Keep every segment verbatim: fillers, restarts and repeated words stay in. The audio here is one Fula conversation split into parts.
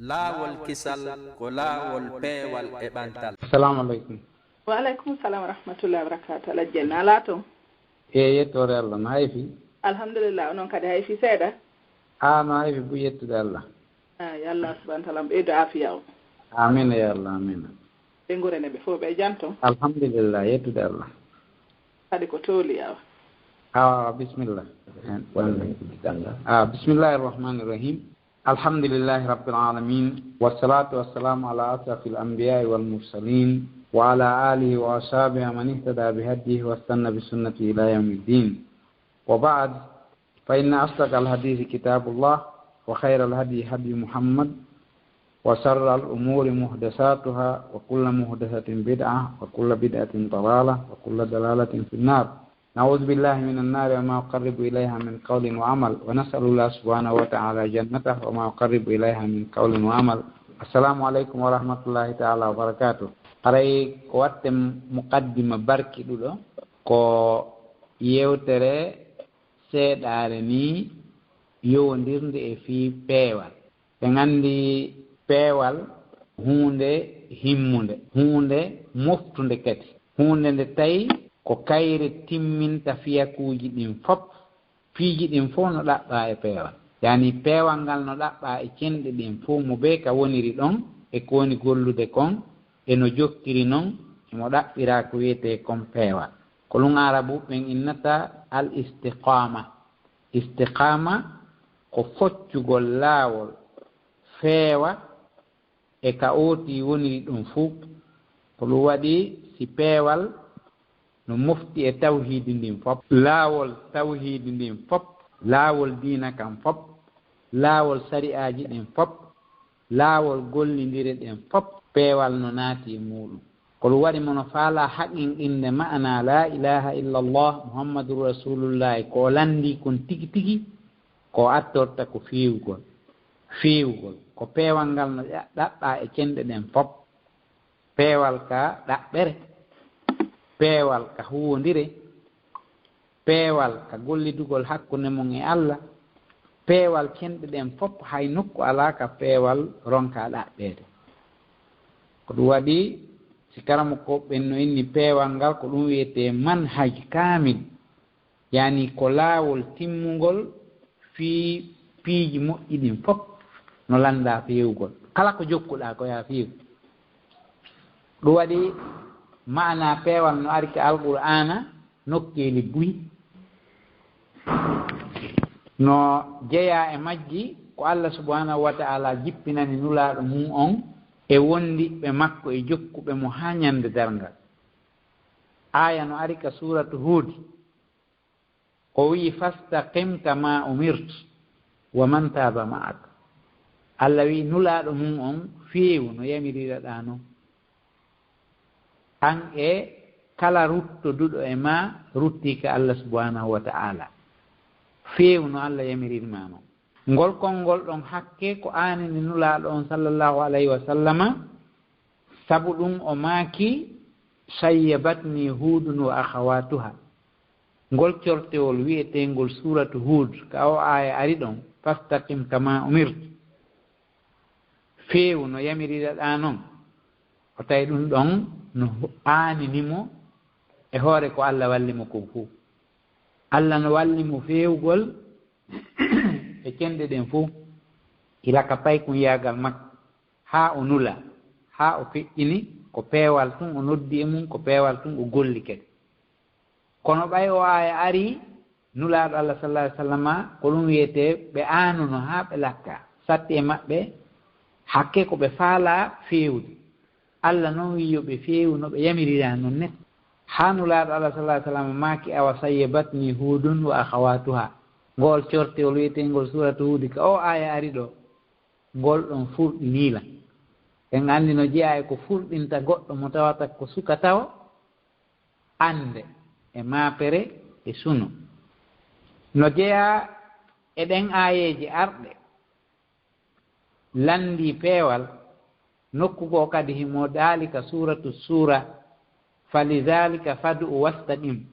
Laawol kisal ko laawol peewal e ɓantal. Assalamu aleykum. Wa aleykum salam wa rahmatullahi wa barakatuh. Alhaji en, a alaa toon? E yettoore Allah, no hay fii? Alhamdulillah, onon kadi hay fii seeɗa? A, no hay fii buy, yettude Allah. A, yo Allah subhanahu wa taala ɓeydo aafiya o. Amiin, ya Allah, amiin. Ɓe ngure ne ɓe fof ɓe jam toon? Alhamdulillah, yettude Allah. Kadi ko tooli awa. Awa, bismillah. A, bismillahir rahmanir rahim. الحمد لله رب العالمين، والصلاة والسلام على أشرف الأنبياء والمرسلين، وعلى آله وأصحابه ومن اهتدى بهديه واستنى بسنته إلى يوم الدين. وبعد، فإن أصدق الحديث كتاب الله، وخير الهدي هدي محمد، وشر الأمور محدثاتها، وكل محدثة بدعة، وكل بدعة ضلالة، وكل ضلالة في النار. نعوذ بالله من النار وما يقرب إليها من قول وعمل، ونسأل الله سبحانه وتعالى جنته وما يقرب إليها من قول وعمل. السلام عليكم ورحمة الله تعالى وبركاته. Haray ko waɗten muqaddima barkiɗuɗo, ko yewtere seeɗaare ni yowondirnde e fii peewal. Ɓe nganndi peewal huunde himmunde, huunde moftunde kadi, huunde nde tawi ko kayre timminta fiyakuuji ɗin fof, piiji ɗin fof no ɗaɓɓaa e peewal. Yaani peewal ngal no ɗaɓɓaa e cenɗe ɗin fof, mo bee ka woniri ɗon e ko woni gollude kon e no jokkiri non, emo ɗaɓɓiraa ko wiyetee kon peewal. Ko ɗum Aarabuuɓe ɓen innata al istiqaama. Istiqaama ko foccugol laawol feewa e ka ootii woniri ɗum fuu. Ko ɗum waɗi si peewal no mofti e tawhiidi ndin fof, laawol tawhiidi ndin fof, laawol diina kan fof, laawol sari'aaji ɗin fof, laawol gollindire ɗen fof, peewal no naati e muuɗum. Ko ɗum waɗi mo no faalaa haqinɗinde ma'anaa laa ilaaha illallah Muhammadun Rasuulullaahi, ko o lanndii kon tigi tigi, ko o attorta ko feewugol. Feewugol ko peewal ngal no ɗa-, ɗaɓɓaa e cenɗe ɗen fof. Peewal ka ɗaɓɓere, peewal ka huwondire, peewal ka gollidugol hakkunde mum e Allah, peewal cenɗe ɗen fof, hay nokku alaa ka peewal ronkaa ɗaɓɓeede. Ko ɗum waɗi, si karamokooɓe ɓen no inni peewal ngal, ko ɗum wiyetee manhaj kaamil, yaani ko laawol timmungol fii piiji moƴƴi ɗin fof no lanndaa feewugol. Kala ko jokkuɗaa ko yaa feewu. Ɗum waɗi maanaa peewal no ari ka Alqur'aana nokkeeli buy. No jeyaa e majji ko Allah subhanahu wa ta'ala jippinani Nulaaɗo mum on e wondiɓɓe makko e jokkuɓe mo haa ñande darngal. Aaya no ari ka suuratu Huud. O wi'i, "Fastaqim kama umirt, wa man taaba ma'ak." Allah wi'i Nulaaɗo mum on, feewu no yamiriraɗaa non. An e kala ruttoduɗo e maa, ruttii ka Allah subhanahu wa ta'ala. Feewu no Allah yamirirmaa non. Ngol konngol ɗon hakke ko aanini Nulaaɗo on sallallahu alayhi wa sallama, sabu ɗum o maaki, "Sayyabatni Huudun wa akhawatuha." Ngol cortewol wi'eteengol suuratu Huud, ka o aaya ari ɗon, "Fastaqim kama umirt." Feewu no yamiriraɗaa non. O tawi ɗum ɗon no aanini mo e hoore ko Allah walli mo kon fuu. Allah no walli mo feewugol e cenɗe ɗen fuu, ila ka paykunyaagal makko, haa o nula, haa o feƴƴini, ko peewal tun o noddi e mum, ko peewal tun o golli kadi. Kono ɓay o aaya ari, Nulaaɗo Allah sallallahu alaihi wasallama, ko ɗum wiyetee ɓe aanuno haa ɓe lakka, satti e maɓɓe, hakke ko ɓe faalaa feewde. Allah non wi'i yo ɓe feewu no ɓe yamiriraa non ne. Haa Nulaaɗo Allah sallallahu alaihi wasallama maaki, "Awa sayyabatni Huudun wa akhawatuha." Ngol cortewol wi'eteengol suuratu Huudi ka o aaya ari ɗo, ngol ɗon furɗinii lan. En anndi no jeyaa e ko furɗinta goɗɗo mo tawata ko suka tawo, annde e maapere e suno. No jeyaa e ɗen aayeeje arɗe, lanndii peewal, nokku goo kadi himo daali ka suuratu Suura, "Falizaalika fad'u wastaqim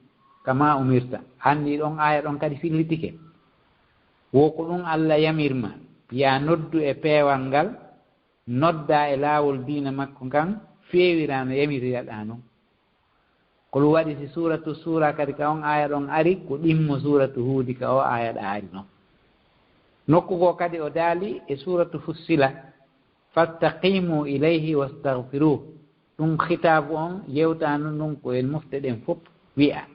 kama umirta." Anndii ɗon aaya ɗon kadi fillitike. Wo ko ɗum Allah yamirma, yaa noddu e peewal ngal, noddaa e laawol diina makko ngan, feewiraa no yamiriraa non. Ko ɗum waɗi si suuratu Suura kadi ka on aaya ɗon ari, ko ɗimmo suuratu Huudi ka o aaya ɗa ari non. Nokku goo kadi o daali e suuratu Fussila, "Fastaqimu ilayhi wastaghfiruh." Ɗum khitaabu on yewtaano ɗum ko en mofte ɗen fof wi'a.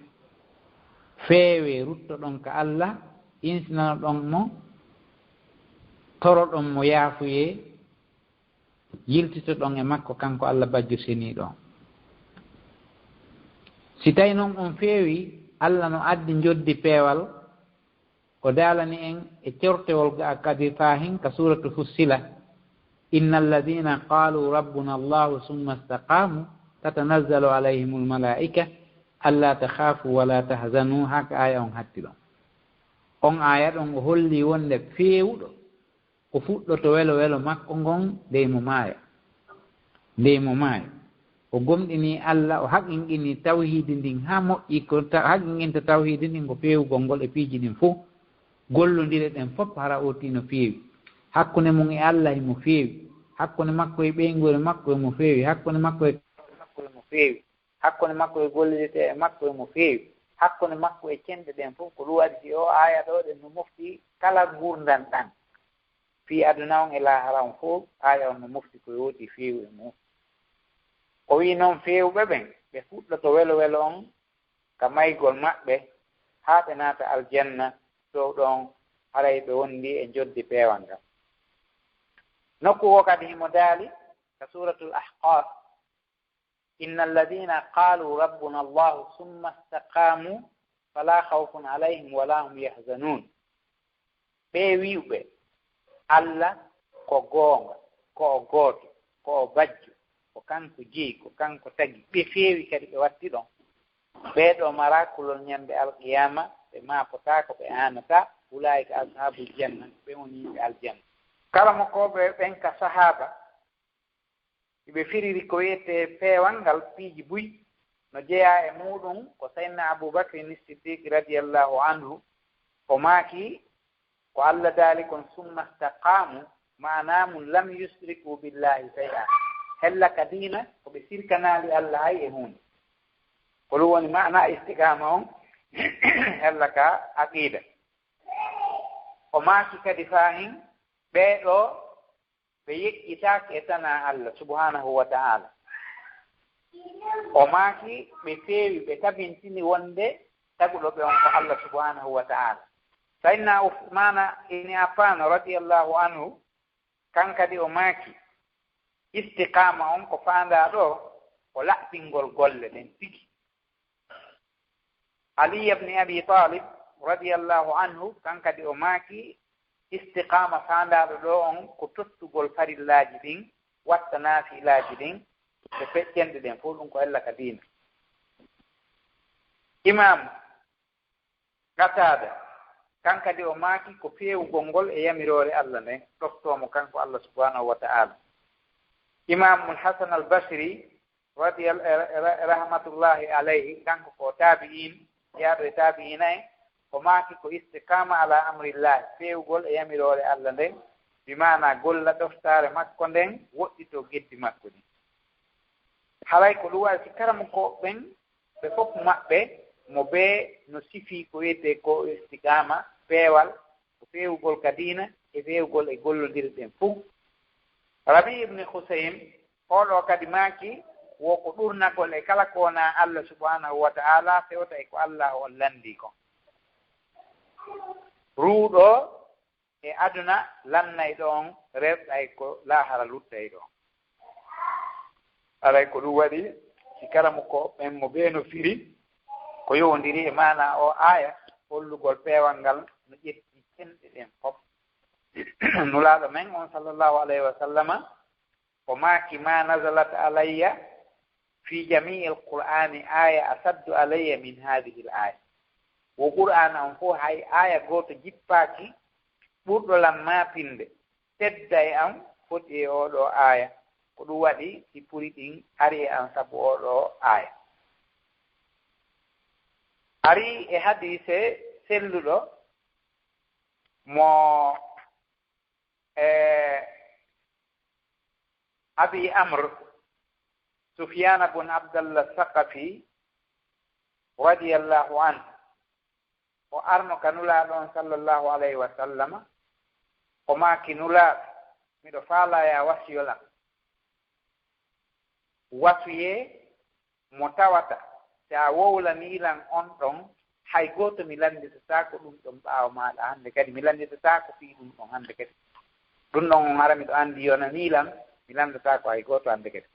Feewee, ruttoɗon ka Allah, insinanoɗon mo, toroɗon mo yaafuyee, yiltitoɗon e makko kanko Allah bajjo seniiɗo on. Si tawi non on feewi, Allah no addi njoddi peewal, o daalani en e cortewol ga kadi faahin ka suuratu Fussila, "Inna alladhina qalu rabbuna Allahu summa istaqamu tatanazzalu alayhim almalaika alla takhafu wala tahzanu." Haka aaya on hatti ɗon. On aaya ɗon o holli wonde feewuɗo ko fuɗɗoto welo welo makko ngon dey mo maaya. Dey mo maaya. O gomɗini Allah, o haqqinqini tawhiidi ndin haa moƴƴi, ko ta-, haqqinqinta tawhiidi ndin ko feewugol ngol e piiji ɗin fof, gollondire ɗen fof hara ooti no feewi. Hakkunde mum e Allah himo feewi. Hakkunde makko e ɓeynguure makko himo feewi. Hakkunde makko e, makko himo feewi. Hakkunde makko e gollirete e makko himo feewi. Hakkunde makko e cenɗe ɗen fof, ko ɗum waɗi si o aaya ɗo ɗen no mofti kala ngurndan ɗan. Fii aduna on e laahara on fof, aaya on no mofti ko yooti feewu e mum. O wi'i non feewɓe ɓen, ɓe fuɗɗoto welo welo on ka maygol maɓɓe, haa ɓe naata aljanna, dow ɗon haray ɓe wondi e njoddi peewal ngal. Nokku o kadi himo daali ka Suuratul Ahqaaf, "Inna alladhina qalu rabbuna Allahu summa istaqamu fala khawfun alayhim wala hum yahzanun." Ɓee wi'uɓe, "Allah ko goonga, ko o gooto, ko o bajjo, ko kanko jeyi, ko kanko tagi." Ɓe feewi kadi ɓe watti ɗon. Ɓee ɗoo maraa kulol ñande alqiyaama, ɓe maapotaako, ɓe aanataa. Ulaa'ika ashaabul janna, ɓe woni yimɓe aljanna. Karamokooɓe ɓen ka sahaaba, hiɓe firiri ko wi'etee peewal ngal piiji buy. No jeyaa e muuɗum ko Sayyidina Abu Bakr ni Siddiq radiyallahu anhu, o maaki, ko Allah daali kon, "Summa istaqaamu", maanaa mun, "lam yusriku billahi shay'a." Hella ka diina, ko ɓe sirkanaali Allah hay e huunde. Ko ɗum woni maanaa istiqaama on, hella ka aqiida. O maaki kadi faahin, ɓee ɗoo ɓe yeƴƴitaaki e tanaa Allah subhanahu wa ta'ala. O maaki ɓe feewi, ɓe tabintini wonde taguɗo ɓe on ko Allah subhanahu wa ta'ala. Sayyidina Usmana ibn Affan radiyallahu anhu, kan kadi o maaki, istiqaama on ko faandaa ɗo, ko laɓɓingol golle ɗen tigi. Ali ibn Abi Talib radiyallahu anhu, kan kadi o maaki, istiqaama faandaaɗo ɗo on ko tottugol farillaaji ɗin, watta naafilaaji ɗin, e feƴƴenɗe ɗen fof, ɗum ko ella ka diina. Imam Qatada, kan kadi o maaki ko feewugol ngol e yamiroore Allah nden, ɗoftoo mo kanko Allah subhanahu wa ta'ala. Imamul Hasan al Basri, radiyal-, eh, ra-, rahmatullahi alayhi, kanko ko taabi'iin, jeyaaɗo e taabi'iina en, o maaki ko istiqaama ala amrillahi, feewugol e yamiroore Allah nden, bi maana golla ɗoftaare makko nden, woɗɗitoo geddi makko ɗin. Haray ko ɗum waɗi si karamokooɓe ɓen, ɓe fof maɓɓe, mo bee no sifii ko wiyetee ko istiqaama, peewal, ko feewugol ka diina, e feewugol e gollondire ɗen fof. Rabi ibn Husayn, oo ɗoo kadi maaki, wo ko ɗurnagol e kala ko wonaa Allah subhanahu wa ta'ala, fewta e ko Allah on lanndii kon. Ruuɗo e aduna lannayɗo on, rerɗay ko laahara luttayɗo on. Aray ko ɗum waɗi, si karamokooɓe ɓen mo bee no firi, ko yowondiri e maana o aaya, hollugol peewal ngal no ƴetti cenɗe ɗen fof. Nulaaɗo men on, sallallahu alayhi wa sallama, o maaki, "Ma nazalat alayya fi jami'il Qur'ani aya asaddu alayya min hadhihi al-aya." Wo Qur'aana on fof, hay aaya gooto jippaaki ɓurɗo lan maapinde, tedda e am, foti e oo ɗoo aaya. Ko ɗum waɗi si puri ɗin ari e am sabu oo ɗoo aaya. Ari e hadiise selluɗo mo e Abi Amr, Sufyana bun Abdallah Saqafi, radiyallahu anhu, o arno ka Nulaaɗo on, sallallahu alayhi wa sallama, o maaki: Nulaaɗo, miɗo faalaa ya wasiyol am. Wasuyee mo tawata si a wowlanii lan on ɗon, hay gooto mi lannditataako ɗum ɗon ɓaawo maaɗa hannde kadi, mi lannditataako fii ɗum ɗon hannde kadi. Ɗum ɗon on hara miɗo anndi yonanii lan, mi lanndataako hay gooto hannde kadi.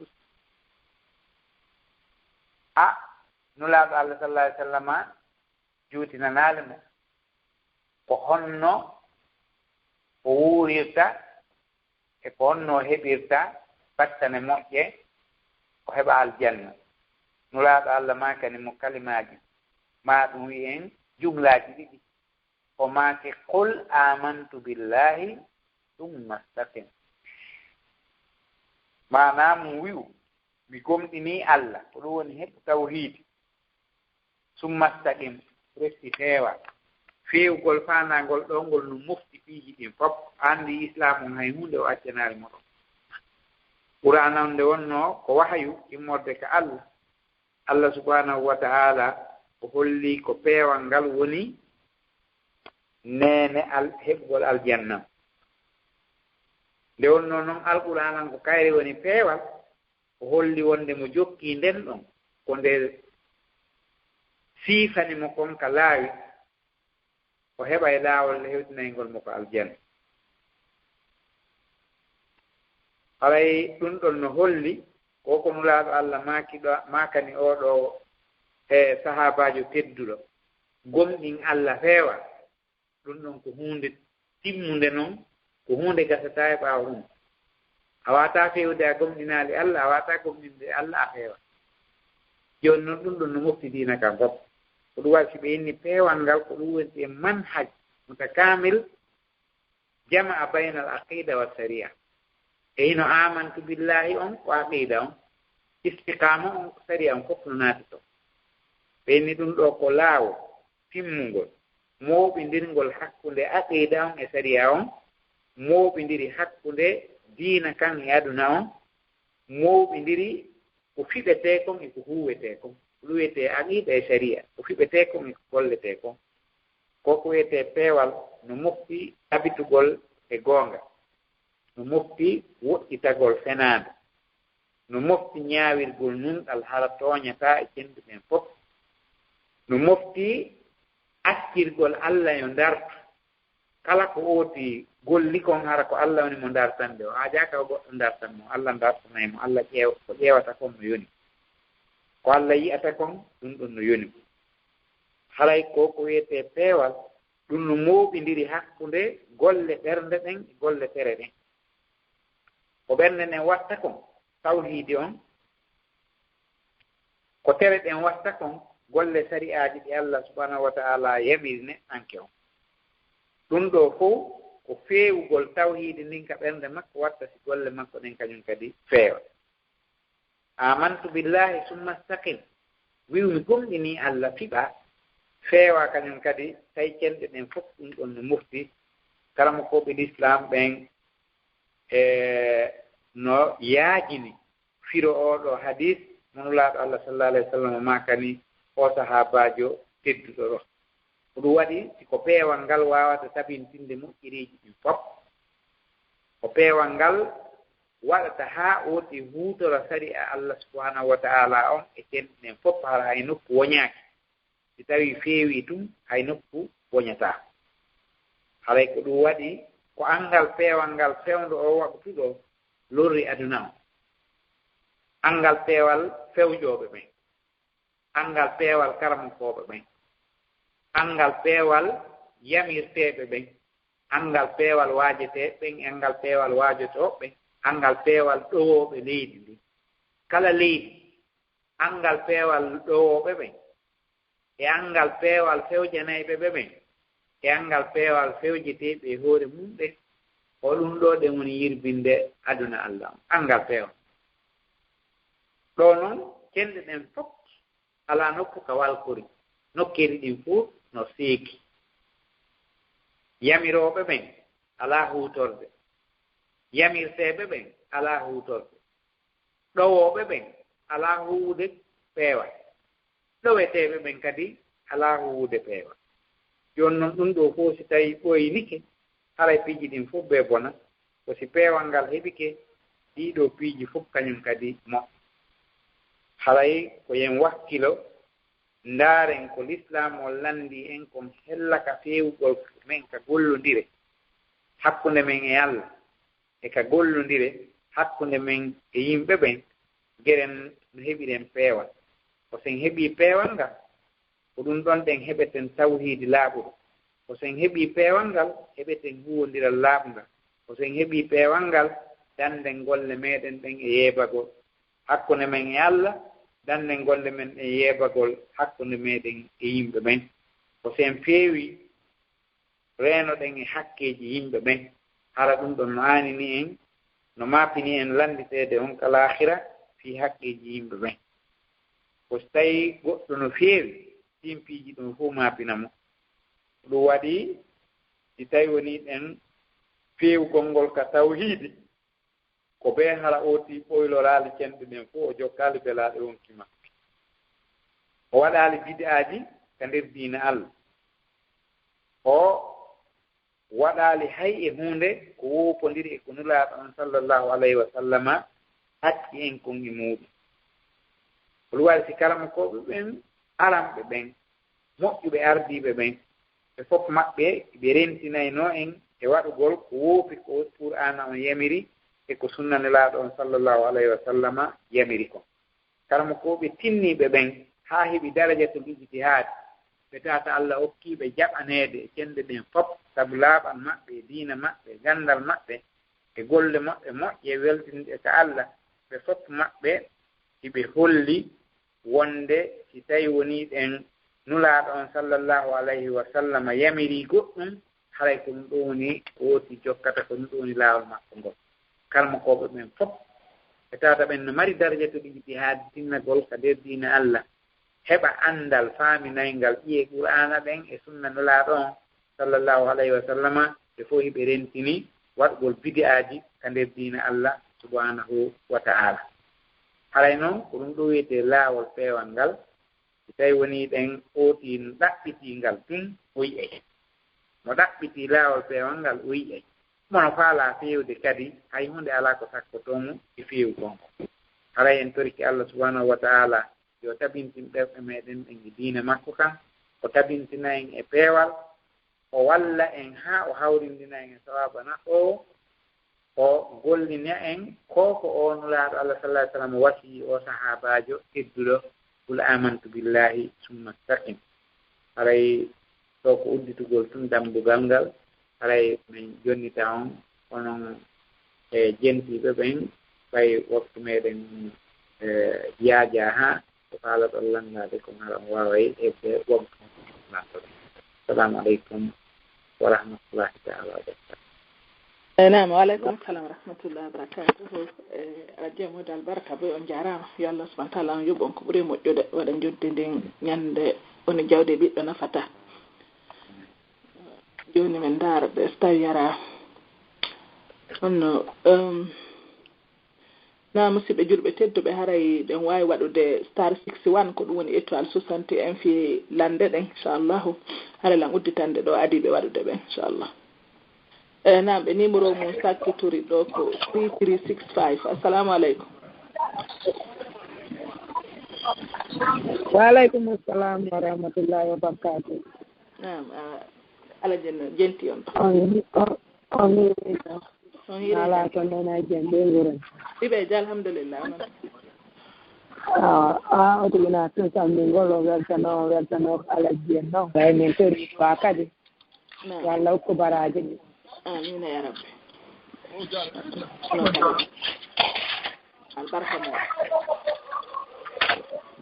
A, Nulaaɗo Allah, sallallahu alayhi wa sallama, juutinanaali mo ko honno o wuurirta e ko honno o heɓirta battane moƴƴe, o heɓa aljanna. Nulaaɗo Allah maakani mo kalimaaji, maa ɗum wi'en jumlaaji ɗiɗi. O maaki: "Qul amantu billahi, summa staqim." Maanaa mum wi'u: "Mi gomɗinii Allah," ko ɗum woni heɓu tawhiidi. "Summa staqim," refti feewa. Feewugol faandaangol ɗoo ngol no mofti piiji ɗin fof. Anndi Islaam on hay huunde o accanaali mo ɗon. Qur'aana on nde wonnoo ko wahayu immorde ka Allah, Allah subhanahu wa ta'ala o holli ko peewal ngal woni neene al-, heɓugol aljanna. Nde wonnoo non Alqur'aana on ko kayre woni peewal, o holli wonde mo jokkii nden ɗon, ko nde siifani mo kon ka laawi, o heɓay laawol hewtinayngol mo ko aljanna. Haray ɗum ɗon no holli ko ko Nulaaɗo Allah maaki ɗo, maakani oo ɗoo e sahaabaajo tedduɗo: "Gomɗin Allah feewa." Ɗum ɗon ko huunde timmunde non, ko huunde gasataa e ɓaawo ɗum. A waawataa feewde a gomɗinaali Allah, a waawataa gomɗinde Allah a feewa. Jooni non ɗum ɗon no mofti diina kan fof. Ko ɗum waɗi si ɓe inni peewal ngal, ko ɗum woni e manhaj mutakamil, jama'a baynal aqida wa sariya. E hino amantu billahi on ko aqida on, istiqama on ko sariya on, fof no naati ton. Ɓe inni ɗum ɗoo ko laawol timmungol, mooɓindirngol hakkunde aqida on e sariya on, mooɓindiri hakkunde diina kan e aduna on, mooɓindiri ko fiɓetee kon e ko huuwetee kon. Ko ɗum wiyetee aqida e sariya, ko fiɓetee kon e ko golletee kon. Ko ko wiyetee peewal no mofti tabitugol e goonga, no mofti woɗɗitagol fenaande, no mofti ñaawirgol nunɗal hara tooñataa e cenɗi ɓen fof, no mofti accirgol Allah yo ndartu. Kala ko ooti golli kon, hara ko Allah woni mo ndartande, o haajaaka ko goɗɗo ndartan mo. Allah ndartanay mo, Allah ƴeew-, ko ƴeewata kon no yoni. Ko Allah yi'ata kon, ɗum ɗon no yoni. Haray ko ko wiyetee peewal, ɗum no mooɓindiri hakkunde golle ɓernde ɗen e golle tere ɗen. Ko ɓernde nden watta kon, tawhiidi on, ko tere ɗen watta kon, golle sari'aaji ɗi Allah subhanahu wa ta'ala yamiri neɗɗanke on. Ɗum ɗoo fow ko feewugol tawhiidi ndin ka ɓernde makko, watta si golle makko ɗen kañum kadi feewa. Amantu billahi summa staqim. Wi'u mi gomɗinii Allah, fiɓa, feewa kañum kadi, tawi cenɗe ɗen fof ɗum ɗon no mofti. Karamokooɓe Lislaam ɓen, e, no yaajini firo oo ɗoo hadis mo Nulaaɗo Allah sallallahu alayhi wa sallam maakani oo sahaabaajo tedduɗo ɗoo. Ko ɗum waɗi si ko peewal ngal waawata tabintinde moƴƴereeji ɗin fof. Ko peewal ngal waɗata haa ooti huutora sari'a Allah subhanahu wa ta'ala on e cenɗi ɗen fof, hara hay nokku woñaaki. Si tawii feewii tun, hay nokku woñataa. Haray ko ɗum waɗi ko anngal peewal ngal fewndo oo waqtu ɗoo lorri aduna on. Anngal peewal fewjooɓe ɓen. Anngal peewal karamokooɓe ɓen. Anngal peewal yamirteeɓe ɓen. Anngal peewal waajeteeɓe ɓen, anngal peewal waajotooɓe ɓen, anngal peewal ɗowooɓe leydi ndin. Kala leydi, anngal peewal ɗowooɓe ɓen, e anngal peewal fewjanayɓe ɓe ɓen, e anngal peewal fewjeteeɓe e hoore mum ɗen, ko ɗum ɗoo ɗen woni yirbinde aduna Allah on. Anngal peewal. Ɗoo non, cenɗe ɗen fof alaa nokku ka walkori, nokkeeli ɗin fuu no seeki. Yamirooɓe ɓen alaa huutorde, yamirteeɓe ɓen alaa huutorde, Ɗowooɓe ɓen alaa huuwude peewal, ɗoweteeɓe ɓen kadi alaa huuwude peewal. Jooni non, ɗum ɗoo fof si tawii ɓooynike, haray piiji ɗin fof bee bona. Ko si peewal ngal heɓike, ɗii ɗoo piiji fof kañum kadi moƴƴa. Haray ko yen wakkilo, ndaaren ko Lislaam on lanndii en kon hella ka feewugol men ka gollondire hakkunde men e Alla, e ka gollondire hakkunde men e yimɓe ɓen, geren no heɓiren peewal. Ko sen heɓii peewal ngal, ko ɗum ɗon ɗen heɓeten tawhiidi laaɓuɗo. Ko sen heɓii peewal ngal, heɓeten huuwondiral laaɓungal. Ko sen heɓii peewal ngal, dannden golle meɗen ɗen e yeebagol hakkunde men e Alla, dannden golle men ɗen yeebagol hakkunde meɗen e yimɓe ɓen. Ko sen feewii reenoɗen e hakkeeji yimɓe ɓen, hara ɗum ɗon no aanini en, no maapini en lannditeede on ka laakhira fii hakkeeji yimɓe ɓen. Ko si tawii goɗɗo no feewi, ɗin piiji ɗon fof maapina mo. Ko ɗum waɗi, si tawii wonii ɗen feewugol ngol ka tawhiidi, ko bee hara ootii ɓoyloraali cenɗe ɗen fof, o jokkaali belaaɗe wonki makko. O waɗaali bid'aaji ka nder diina Alla. O waɗaali hay e huunde ko woopondiri e ko Nulaaɗo on sallallahu alayhi wa sallama acci en kon e muuɗum. Ko ɗum waɗi si karamokooɓe ɓen aranɓe ɓen, moƴƴuɓe ardiiɓe ɓen, ɓe fof maɓɓe ɓe rentinaynoo en e waɗugol ko woopi ko Qur'aana on yamiri e ko sunna Nelaaɗo on sallallahu alayhi wa sallama yamiri kon. Karamokooɓe tinniiɓe ɓen haa heɓi darajatul ijtihaad, ɓe tawata Alla okkii ɓe jaɓaneede e cenɗe ɗen fof, sabu laaɓal maɓɓe e diina maɓɓe e ganndal maɓɓe e golle maɓɓe moƴƴe weltinɗe ka Alla, ɓe fof maɓɓe hiɓe holli wonde si tawii wonii ɗen Nulaaɗo on sallallahu alayhi wa sallama yamirii goɗɗum, haray ko ɗum ɗoo woni ko wooti jokkata, ko ɗum ɗoo woni laawol makko ngol. Karamokooɓe ɓen fof, ɓe tawata ɓen no mari darajatul ijtihaad, tinnagol ka nder diina Alla, heɓa anndal faaminayngal ƴi'e Qur'aana ɗen e sunna Nulaaɗo on sallallahu alayhi wa sallama, ɓe fof hiɓe rentini waɗugol bid'aaji ka nder diina Alla subhanahu wa ta'ala. Haray non, ko ɗum ɗoo wiyetee laawol peewal ngal, si tawii wonii ɗen ootii no ɗaɓɓitii ngal tun, o yi'ay. Mo ɗaɓɓitii laawol peewal ngal, o yi'ay. Mo no faalaa feewde kadi, hay huunde alaa ko sakkotoo mo e feewugol ngol. Haray en torike Alla subhanahu wa ta'ala yo tabintin ɓerɗe meɗen ɗen e diina makko kan, o tabintina en e peewal, o walla en haa o hawrindina en e sawaaba naɓoowo, o gollina en ko ko o Nulaaɗo Alla sallallahu alayhi wa sallam wasiyii o sahaabaajo tedduɗo, "Qul amantu billahi summa staqim." Haray ɗoo ko udditugol tun dammbugal ngal, haray min jonnita on, onon e jentiiɓe ɓen, ɓay waktu meɗen, e, yaajaa haa ko faalaɗon lanngaade kon, hara on waaway heɓde waktu lantoɗon. Assalamu aleykum wa rahmatullahi ta'ala wa barakatuh. Eyi, naam, wa aleykum salam wa rahmatullahi wa barakatuh. E, Alhaji Amadou Albarka Boy, on njaaraama. Yo Allah subhanahu wa ta'ala on yoɓ on ko ɓuri moƴƴude, waɗa njoɓdi ndin ñande woni jawdi ɓiɗɗo nafata. Jooni min ndaara ɓe so tawi yaraa. Honno, um, na musidɓe julɓe tedduɓe, haray ɗen waawi waɗude star six one, ko ɗum woni étoile soixante et un fii lannde ɗen, inchallahu. Haray lan udditande ɗo adiiɓe waɗude ɓen, inchallah. E, naam, ɓe numéro mum sakkitiri ɗo ko three three six five. Assalamu aleykum. Wa aleykum assalam wa rahmatullahi wa barakatuh. Naam, a, Ala Jenna, jenti on. On, on, on hiiri ɗo. On hiiri. Ala ko noon ay jam, ɓe nguren. Iɓe ja, alhamdulillah, onon. Ah, ah, o tigi na tun sam min ngol o weltano, o weltano ko Ala Jenna noon. Ɓay min tori ko a kadi. Naam. Yo Allah hokku baraaji ɗi. Amiin ya Rabbi. Albarka mo.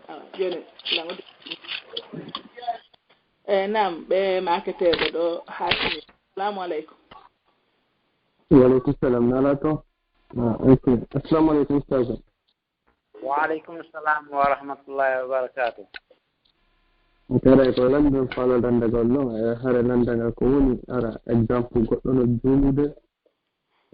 Ah, jooni, lango. Eh, naam, ɓe maaketeeɓe ɗo haa tini. Assalamu aleykum. Wa aleykum salam. Nala to? Ah, ok. Assalamu aleykum, Ustaz. Wa aleykum salam wa rahmatullahi wa barakatuh. Kare ko lanndon faala lanndagol non, e hare lanndagal ko woni ara exemple goɗɗo no juumude,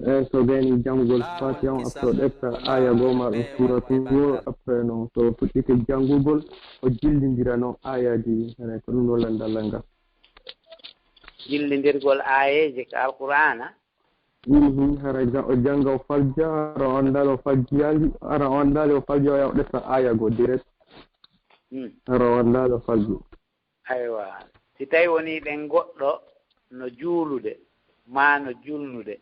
E so gayni janngugol Fatiha on, après o ɗefta aya goo ma ɗum suratu goo, après noon so fuɗɗike janngugol, o jillindira noon ayaaji ɗin. Hene ko ɗum ɗo lanndal ngal. Jillindirgol aayeeje ka Alqur'aana. Mhm, hara ja-, o jannga o falja, hara o anndaali o faljiyaali, hara o anndaali o falja o yaha o ɗefta aya goo direct. Hmm. Hara o anndaali o falji. Aywa, si tawi wonii ɗen goɗɗo no juulude maa no julnude,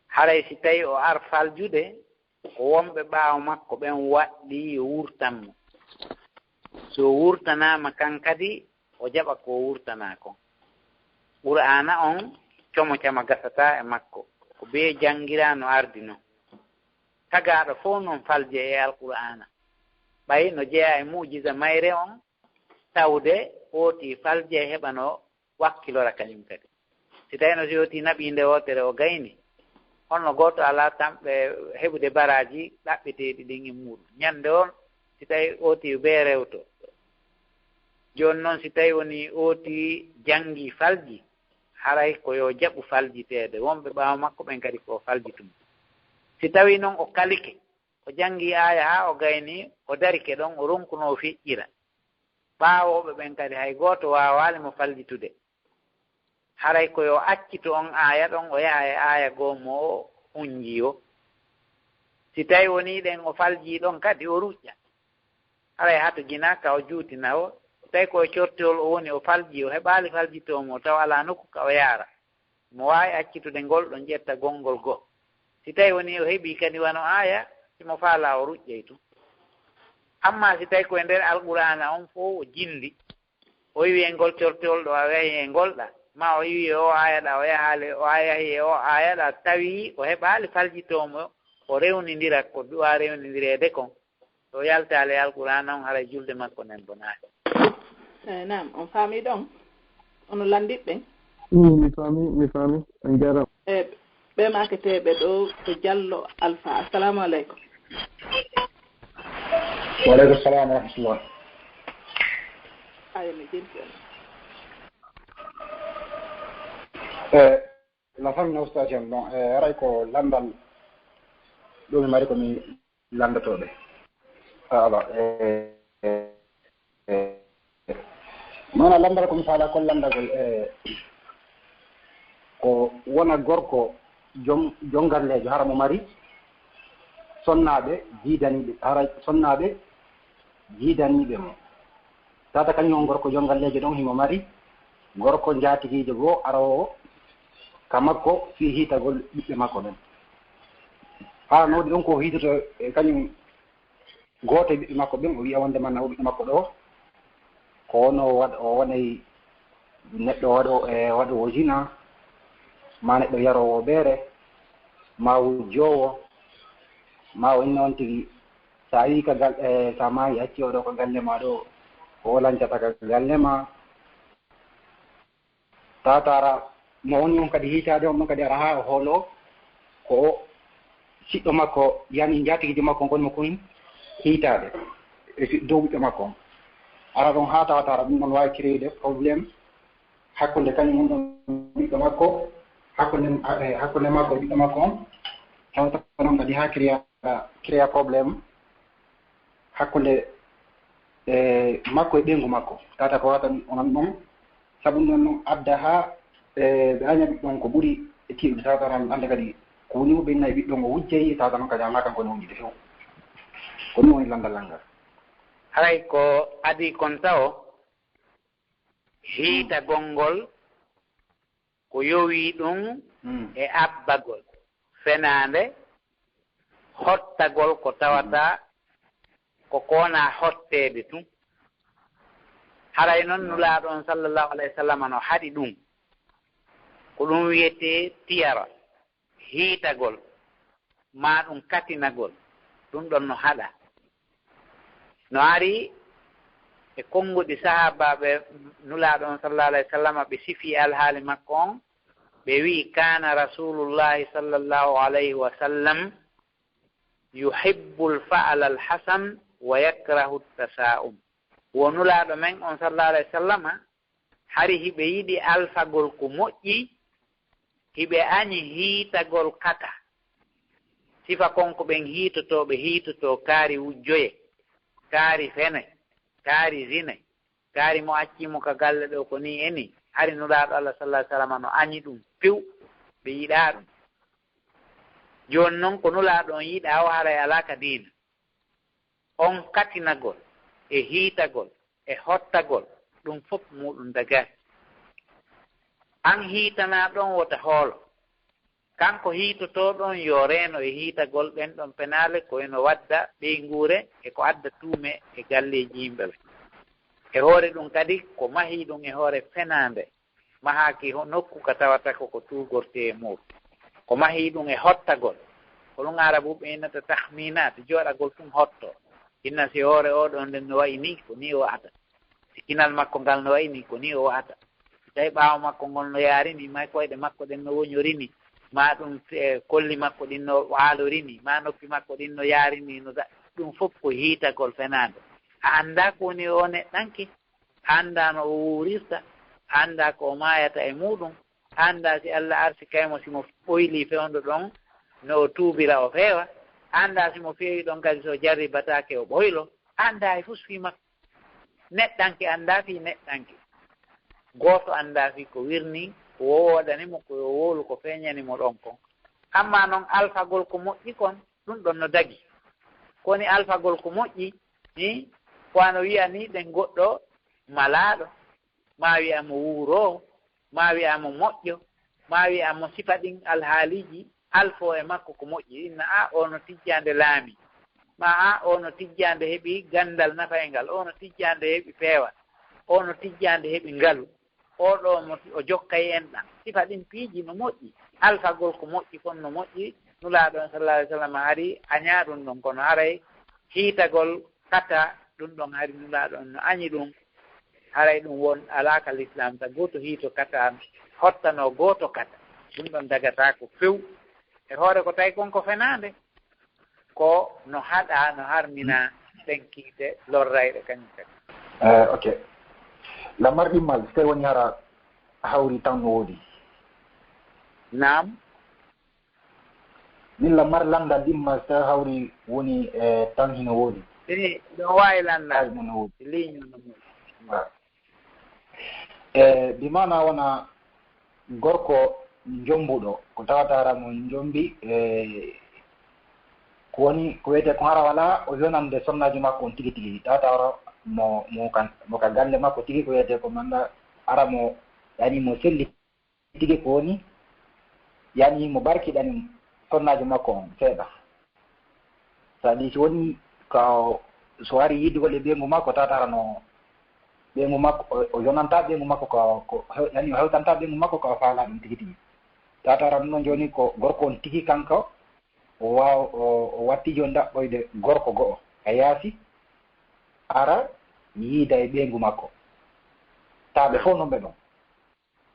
haray si tawi o ar faljude, ko wonɓe ɓaawo makko ɓen waɗɗii yo wurtan mo. Si o wurtanaama kan kadi, o jaɓa ko o wurtanaa kon. Qur'aana on, como cama gasataa e makko. Ko bee janngiraa no ardi non. Tagaaɗo fow non falje e Alqur'aana. Ɓay no jeyaa e mu'jiza mayre on, tawde ootii falje heɓa no wakkilora kañum kadi. Si tawii no si ootii naɓii nde wootere o gayni, honno gooto alaa tamɓe heɓude baraaji ɗaɓɓeteeɗi ɗin e muuɗum. Ñannde on, si tawii ootii bee rewto. Jooni non, si tawii wonii ootii janngii falji, haray ko yo jaɓu faljiteede. Wonɓe ɓaawo makko ɓen kadi ko o faljitu mo. Si tawii non o kalike, o janngii aaya haa o gaynii, o darike ɗon, o ronkunoo feƴƴira. Ɓaawooɓe ɓen kadi hay gooto waawaali mo faljitude. Haray ko yo accitu on aaya ɗon, o yaha e aaya goo mo o hunnji o. Si tawii wonii ɗen o faljii ɗon kadi, o ruƴƴa. Haray hato jinaa ka o juutina o. Si tawii ko e cortewol o woni, o faljii, o heɓaali faljitoo mo, tawa alaa nokku ka o yaara. Mo waawi accitude ngol ɗon ƴetta gonngol goo. Si tawii wonii o heɓii kadi wano aaya, si mo faalaa o ruƴƴay tun. Ammaa si tawii ko e nder Alqur'aana on fow o jilli, o iwi e ngol cortewol ɗo, o yahi e ngol ɗa, maa o iwi e oo aaya ɗa, o yahaali, o yahi e oo aaya ɗa, tawi o heɓaali faljitoo mo, o rewnindira ko du'aa rewnindireede kon. So o yaltaali e Alqur'aana on, haray julde makko nden bonaali. Eey, naam, on faamii ɗon? Ono lanndiɓɓe? Mm, mi faamii, mi faamii. On jaaraama. E ɓee maaketeeɓe ɗoo ko Jallo Alfa. Assalaamu aleykum. Wa aleykum salaam wa rahmatullah. Ayo, mi jirti on. E la famille ustaas en, bon, e haray ko lanndal ɗo mi mari ko mi lanndotooɓe. Ala, e, e, e, maana lanndal ko mi faala ko lanndagol, e, ko wona gorko jom, jongalleejo hara mo mari sonnaaɓe jiidaniiɓe, hara sonnaaɓe jiidaniiɓe mo. Tata kañum on gorko jongalleejo ɗon himo mari gorko njaatigiijo goo aroowo ka makko fii hiitagol ɓiɓɓe makko ɓen. Haa no waɗi ɗon ko hiitoto e kañum gooto e ɓiɓɓe makko ɓen, o wi'a wonde man o ɓiɓɓe makko ɗoo ko wono waɗ-, o wonay neɗɗo waɗo, e waɗoowo zina, maa neɗɗo yaroowo beere, maa wujjoowo, maa o inno on tigi. Sa yii ka gal-, e, sa maayi, acci oɗo ka galle ma ɗo, ko o lancata ka galle ma. Tawata ara mo woni on kadi hiitaade on ɗon kadi ara haa o hoolo, ko o siɗɗo makko, yani njaatigiijo makko on koni mo kon hiitaade e si-, dow ɓiɓɓe makko on. Ara ɗon haa tawata ara ɗum ɗon waawi créer des problèmes hakkunde kañum on ɗon ɓiɗɗo makko, hakkunde, e, hakkunde makko e ɓiɗɗo makko on. Tawata ɗon kadi haa créer créer problème hakkunde, e, makko e ɓeyngu makko. Tata ko wata onon ɗon, sabu non non adda haa, e, ɓe aña ɓiɗɗo on ko ɓuri e tiiɗude. Tata onon annde kadi ko woni o ɓenna e ɓiɗɗo on o wujjay, tata non kadi alaa kanko ne wujjude few. Ko ɗum woni lanndal ngal. Haray ko adii kon tawo hiitagol ngol ko yowii ɗum e abbagol fenaande, hottagol ko tawata ko ko wonaa hotteede tun. Haray non Nulaaɗo on sallallahu alayhi wa sallam no haɗi ɗum. Ko ɗum wiyetee tiyara, hiitagol, maa ɗum katinagol, ɗum ɗon no haɗa. No ari e konnguɗi sahaabaaɓe Nulaaɗo on sallallahu alayhi wa sallam, ɓe sifii alhaali makko on, ɓe wi'i, "Kaana Rasuulullaahi sallallahu alayhi wa sallam yuhibbul fa'alal hasan wa yakrahu tasaa'um." Wo Nulaaɗo men on sallallahu alayhi wa sallama, hari hiɓe yiɗi alfagol ko moƴƴi, hiɓe añi hiitagol kata. Sifa kon ko ɓen hiitotooɓe hiitotoo kaari wujjoye, kaari fene, kaari zine, kaari mo accii mo ka galle ɗoo ko nii e nii. Hari Nulaaɗo Allah sallallaahu alayhi wa sallam no añi ɗum few, ɓe yiɗaa ɗum. Jooni non ko Nulaaɗo on yiɗaa o haray alaa ka diina. On katinagol e hiitagol e hottagol, ɗum fof muuɗum dagaaki. An hiitanaa ɗon wota hoolo. Kanko hiitotoo ɗon yo reeno e hiitagol ɗen ɗon penaale ko eno wadda ɓeynguure e ko adda tuume e galleeji yimɓe ɓen. E hoore ɗum kadi ko mahii ɗum e hoore fenaande. Mahaaki ho-, nokku ka tawata ko ko tuugortee e muuɗum. Ko mahii ɗum e hottagol. Ko ɗum Arabuɓe innata tahminaat, jooɗagol tun hotto. Inna si hoore oo ɗoo nden no wa'i nii, ko nii o wa'ata. Si kinal makko ngal no wa'i nii, ko nii o wa'ata. Si tawi ɓaawo makko ngol no yaari nii, maa koyɗe makko ɗen no woñori nii, maa ɗum, eh, kolli makko ɗin no waalori nii, maa noppi makko ɗin no yaari nii, no da-, ɗum fof ko hiitagol fenaande. A anndaa ko woni oo neɗɗanke. Anndaa no o wuurirta, anndaa ko o maayata e muuɗum, anndaa si Alla arsikay mo, si mo ɓoylii fewndo ɗon, no o tuubira o feewa, anndaa si mo feewi ɗon kadi so jarribataake o ɓoylo, anndaa e fus fii makko. Neɗɗanke anndaa fii neɗɗanke. Gooto anndaa fii ko wirnii, ko o woodani mo, ko o wowlu, ko feeñani mo ɗon kon. Ammaa non alfagol ko moƴƴi kon, ɗum ɗon no dagi. Ko woni alfagol ko moƴƴi, ni ko ano wi'a ni ɗen goɗɗo malaaɗo, maa wi'a mo wuuroowo, maa wi'a mo moƴƴo, maa wi'a mo sifa ɗin alhaaliiji alfoo e makko ko moƴƴi. Inna a o no tijjaande laami, maa a o no tijjaande heɓi ganndal nafayngal, o no tijjaande heɓi peewal, o no tijjaande heɓi ngalu. Oo ɗoo mo o jokkay en ɗan. Sifa ɗin piiji no moƴƴi. Alfagol ko moƴƴi kon no moƴƴi. Nulaaɗo on sallallaahu alayhi wa sallam hari añaa ɗum ɗon, kono haray hiitagol kata ɗum ɗon hari Nulaaɗo on no añi ɗum. Haray ɗum won alaa ka lislaam ta gooto hiito kata, hottanoo gooto kata. Ɗum ɗon dagataako few. E hoore ko tawi kon ko fenaande. Ko no haɗa, no harmina ɗen kiite lorrayɗe kañum kadi. Eh, ok. Lamar ɗimmal, so tawi woni hara hawri tan no woodi. Naam. Min lamar lanndal ɗimmal, so tawi hawri woni, eh, tan hino woodi. Ɗini, ɗo waawi lanndal. Hawri no woodi. Ligne no woodi. Ah. E, bi maana wona gorko jombuɗo, ko tawata hara mo jombi, e, ko woni, ko wiyetee ko hara wala o yonande sonnaajo makko on tigi tigi, tawata hara mo, mo kan, mo ka galle makko tigi, ko wiyetee ko manda hara mo, yani mo selli tigi, ko woni, yani mo barkiɗani sonnaajo makko on seeɗa. Sabi si woni ka o, so ari yiddugol e ɓeyngu makko, tawata hara no ɓeyngu makko, o, o yonanta ɓeyngu makko ka, ko, yani o hewtanta ɓeyngu makko ka o faala ɗum tigi tigi. Tawata hara ɗum ɗon jooni ko gorko on tigi kanko, o waaw-, o, o watti jooni ɗaɓɓoyde gorko go'o e yaasi, ara yiida e ɓeyngu makko. Tawa ɓe fof non ɓe ɗon.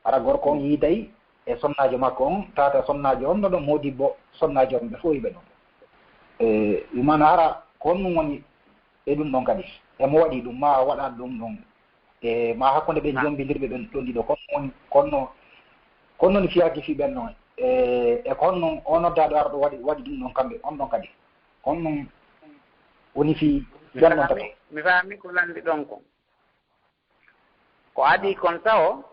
Hara gorko on yiiday e sonnaajo makko on, tawata sonnaajo on no ɗon, moodibbo sonnaajo on, ɓe fof yiɓe ɗon. E, wi maana hara ko honɗum woni e ɗum ɗon kadi? E mo waɗi ɗum, ma o waɗa ɗum ɗon, e ma hakkunde ɓe jombindirɓe ɓen ɗon ɗiɗo, ko honɗum woni, ko honno, ko honno woni fiyaaki fii ɓen ɗon? E, e ko honno o noddaaɗo arɗo waɗi, waɗi ɗum ɗon kamɓe, on ɗon kadi? Ko honɗum woni fii ɓen ɗon tati? Mi faami ko lanndi ɗon kon. Ko adii kon tawo,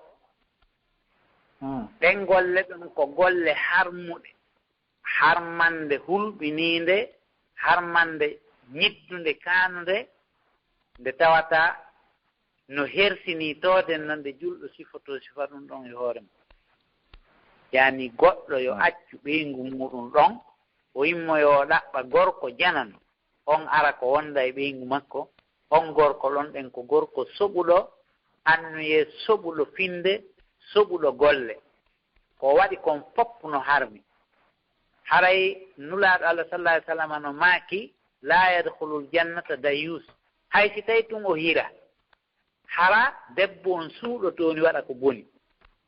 hmm, ɗen golle ɗon ko golle harmuɗe, harmande hulɓiniinde, harmande ñittunde kaanunde, nde tawata no hersinii tooden no nde julɗo sifotoo sifa ɗum ɗon e hoore mum. Yani goɗɗo yo accu ɓeyngu muuɗum ɗon, o immoyoo o ɗaɓɓa gorko janano, on ara ko wonda e ɓeyngu makko, on gorko ɗon ɗen ko gorko soɓuɗo annuyee, soɓuɗo finde, soɓuɗo golle. Ko o waɗi kon fof no harmi. Haray Nulaaɗo Allah sallallaahu alayhi wa sallam no maaki, "Laa yadkhulul jannata dayyuus." Hay si tawi tun o hira, hara debbo on suuɗotooni waɗa ko boni.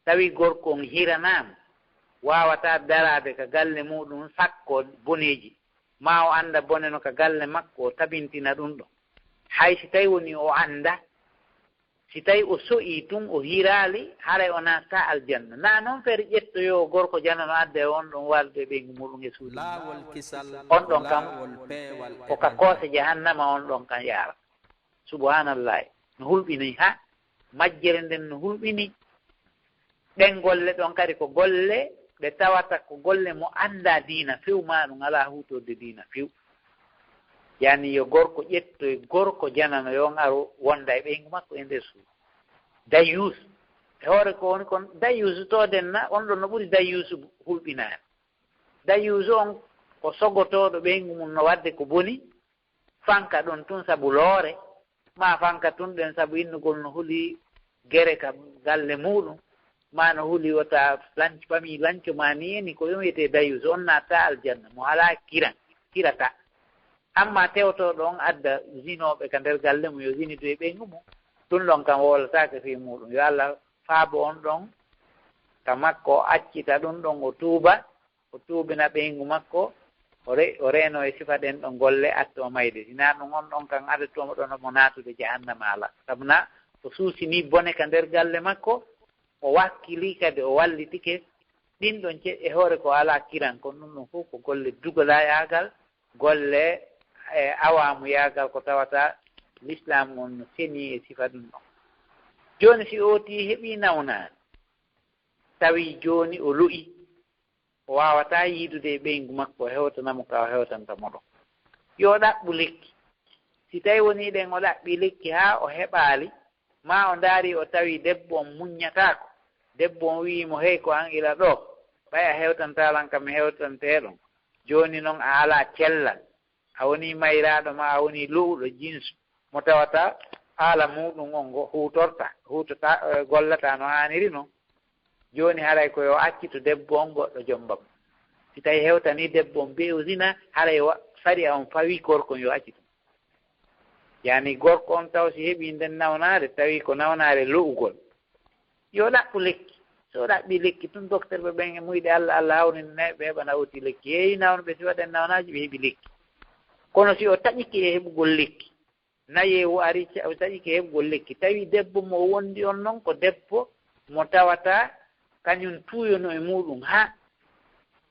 Tawi gorko on hiranaama, waawataa daraade ka galle muuɗum sakko boneeji, maa o annda bone no ka galle makko, o tabintina ɗum ɗon. Hay si tawi woni o annda, Si tawi o so'ii tun, o hiraali, haray o naatataa aljanna. Naa non feere ƴettoyoo gorko janano adda e on ɗon waalde ɓeyngu muuɗum e suudu. On ɗon kam, ko ka koose jahannama on ɗon kan yaara. Subhaanallahi. No hulɓini ha. Majjere nden no hulɓini. Ɗen golle ɗon kadi ko golle ɗe tawata ko golle mo anndaa diina few, maa ɗum alaa huutorde diina few. Yani yo gorko ƴetto e gorko janano, yo on aru wonda e ɓeyngu makko e nder suudu. Dayyuus, e hoore ko woni kon, dayyuusu tooden na, on ɗon no ɓuri dayyuusu hulɓinaade. Dayyuusu on ko sogotooɗo ɓeyngu mum no waɗde ko boni, fanka ɗon tun sabu loore, maa fanka tun ɗen sabu innugol no huli gere ka galle muuɗum, maa no huli wota lanc-, famii lanco maa ni eni, ko ɗum wiyetee dayyuusu, on naatataa aljanna, mo alaa kiran, kirata. Amma tewtooɗo on adda zinooɓe ka nder galle mum, yo zinidu e ɓeyngu mum, ɗum ɗon kam wowlataake fii muuɗum. Yo Allah faabo on ɗon ka makko, o accita ɗum ɗon, o tuuba, o tuubina ɓeyngu makko, o re-, o reeno e sifa ɗen ɗon golle, atto o mayde. Si naa ɗum, on ɗon kan adatuɗo mo ɗon mo naatude jahannama alaa. Sabu na o suusinii bone ka nder galle makko, o wakkilii kadi, o wallitike. Ɗin ɗon ce-, e hoore ko alaa kiran, kono ɗum ɗon fof ko golle dugalayaagal, golle, e, awaamuyaagal, ko tawata Lislaam on no senii e sifa ɗum ɗon. Jooni si ootii heɓii nawnaani, tawi jooni o lo'i, o waawataa yiidude e ɓeyngu makko, o hewtana mo ka o hewtanta mo ɗon. Yo o ɗaɓɓu lekki. Si tawi wonii ɗen o ɗaɓɓii lekki haa o heɓaali, maa o ndaari o tawi debbo on muññataako, debbo on wi'i mo, "Hey, ko an ila ɗoo, ɓay a hewtantaa lan kam mi hewtantee ɗon. Jooni non a alaa cellal." A wonii mayraaɗo maa a wonii lo'uɗo jinsu mo tawata haala muuɗum on ngo huutorta, huutota, eh, gollata no haaniri non. Jooni haray ko yo accitu debbo on goɗɗo jomba mo. Si tawi hewtanii debbo on bee o zina, haray wa-, sariya on fawii gorko on yo accitu. Yani gorko on taw si heɓii nden nawnaare, tawi ko nawnaare lo'ugol. Yo ɗaɓɓu lekki. So o ɗaɓɓii lekki tun, dokterɓe ɓen e muyɗe Allah, Allah hawrini ɓe, ɓe heɓa nawti lekki. Heewi nawnuɓe si waɗen nawnaaji, ɓe heɓi lekki. Kono si o taƴike e heɓugol lekki, nayeewu ari, ca-, o taƴike e heɓugol lekki, tawi debbo mo o wondi on non ko debbo mo tawata kañum tuuyono e muuɗum, haa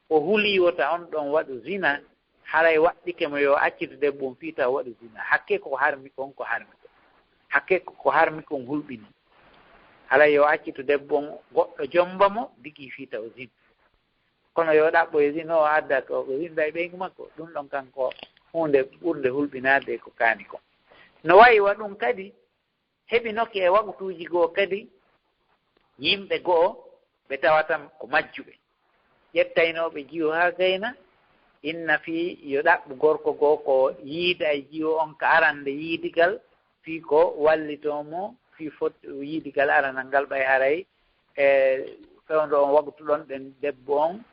o hulii wota on ɗon waɗu zina, haray waɗɗike mo yo accitu debbo on fii taw o waɗu zina. Hakke ko harmi kon, ko harmi kon. Hakke ko, ko harmi kon hulɓini. Haray yo accitu debbo on, goɗɗo jomba mo, digi fii taw o zina. Kono yo ɗaɓɓo e zina, o adda ko, ko zinda e ɓeyngu makko. Ɗum ɗon kan ko huunde ɓurnde hulɓinaade ko kaani kon. No wayi wa ɗum kadi, heɓinoke e waqtuuji goo kadi, yimɓe goo ɓe tawata ko majjuɓe, ƴettaynooɓe jiwo haa gayna, inna fii yo ɗaɓɓu gorko goo ko yiida e jiwo on ka arande yiidigal, fii ko wallitoo mo, fii fot-, yiidigal aranal ngal, ɓay haray e fewndo on waqtu ɗon, ɗen debbo on,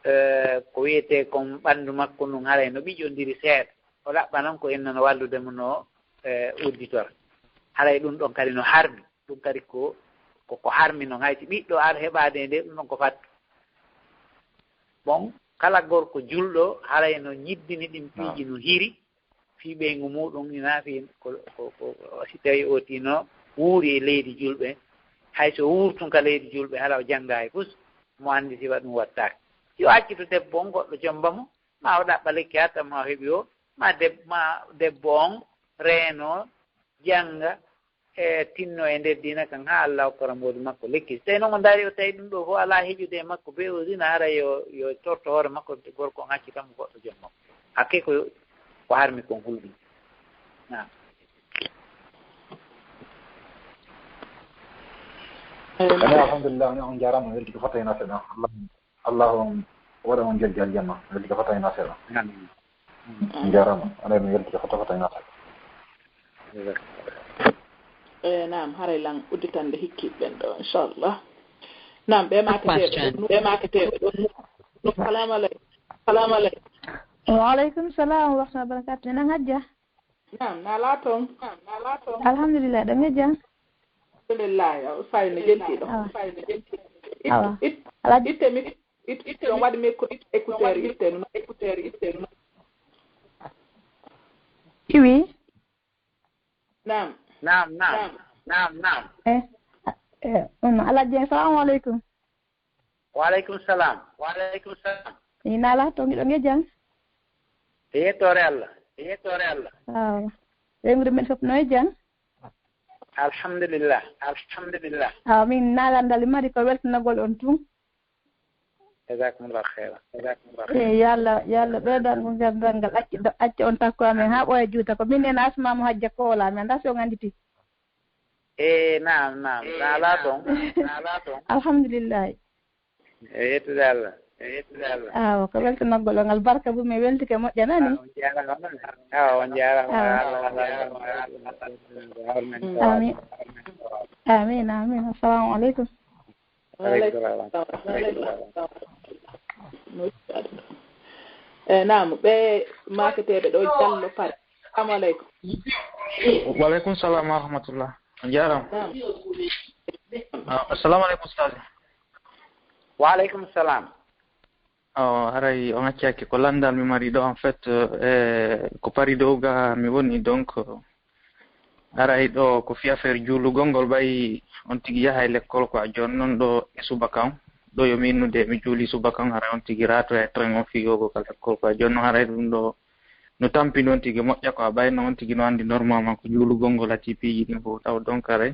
e, ko wiyetee kon ɓanndu makko ndun haray no ɓiƴondiri seeɗa. O ɗaɓɓa non ko inna no wallude mo no, e, udditora. Haray ɗum ɗon kadi no harmi. Ɗum kadi ko, ko, ko harmi non. Hay si ɓiɗɗo ar heɓaade e nde, ɗum ɗon ko fattu. Bon, kala gorko julɗo, haray no ñiddini ɗin piiji no hiri, fii ɓeyngu muuɗum, ina fii ko, ko, ko, si tawi o tino wuuri e leydi julɓe, hay so wuurtun ka leydi julɓe, hala o janngaay fus, mo anndi sifa ɗum wattaake. Yo accitu debbo on, goɗɗo jomba mo, ma o ɗaɓɓa lekki hatta ma o heɓi o, ma deb-, ma debbo on reeno, jannga, e tinno e nder diina kan haa Allah hokkora mboodi makko lekki. So tawi noon o ndaari o tawi ɗum ɗo fof alaa heƴude e makko, be o zina, hara yo, yo torto hoore makko, gorko on accita mo goɗɗo joom makko. Hakke ko, ko harmi kon hulɓini. Naam. Ani, alhamdulillah, ani on jaaraama, welti ko fota e nafe ɗon. Allah, Allah on waɗa on jojji aljanna, welti ko fota e nafe ɗon. Amin. On jaaraama, aɗa mi welti ko fota fota e nafe. E, naam, haray lan udditande hikki ɓen ɗo, inchallah. Naam, ɓe maketeeɓe ɗon, ɓe maketeeɓe ɗon. Salamu aleykum. Salamu aleykum. Wa aleykum salam wa rahmatullahi wa barakatuh. Nena Hajja? Naam, na laaton. Naam, na laaton. Alhamdulillah, ɗo mi jam. Alhamdulillah, ya, Usay ne jenti ɗo. Awa. Usay ne jenti. It-, awa. It-, Alhaji. Itte mi, it-, itte on waɗi mi écou-, écouteur, itte ɗum. Écouteur, itte ɗum. Iwi. Naam. Naam, naam. Naam. Naam, naam. Eh, eh, on Alhaji Dieng, salamu aleykum. Wa aleykum salam. Wa aleykum salam. Ina ala to ngiɗo nge jam? E yettoore Allah. E yettoore Allah. Awa. Rewrude men fof no e jam? Alhamdulillah. Alhamdulillah. Awa, min nalandal mari ko weltanagol on tun. Jazakumullah khaira. Jazakumullah khaira. Eh, yo Allah, yo Allah ɓeydan ngol ganndal ngal, acci, acci on takko amen haa ɓooya juuta. Ko min en Asma mo Hajja Koola, mi anndaa si on annditi. Eh, naam, naam. Eh, naam, naam. Naam, naam. Alhamdulillah. E yettude Allah. E yettude Allah. Awa, ko weltanagol on ngal, barka bu mi weltike, moƴƴa nani? Ah, on jaaraama. Ah, on jaaraama. Awa. Allah, Allah, Allah, Allah, Allah, Allah, Allah, Allah. Amin. Amin, amin. Assalamu aleykum. Wa aleykum salam. Eh, naam, ɓe maaketeeɓe ɗo Jallo Pare. Assalamu aleykum. Wa aleykum salam wa rahmatullah. On jaaraama. Naam. Ah, assalamu aleykum, Ustaz. Wa aleykum salam. Oh, haray on accaaki ko lanndal mi mari ɗo, en fait, eh, ko Pari dow ga mi woni, donc, haray ɗo ko fii affaire juulugol ngol, ɓay on tigi yahay lekkol quoi, jooni non ɗo e subaka on, ɗo yo mi innude mi juuli subaka on, haray on tigi raatoya e train on fii yahugol ka lekkol quoi, jooni non haray ɗum ɗo no tampini on tigi moƴƴa quoi, ɓay no on tigi no anndi normalement ko juulugol ngol hatti piiji ɗin fof taw, donc haray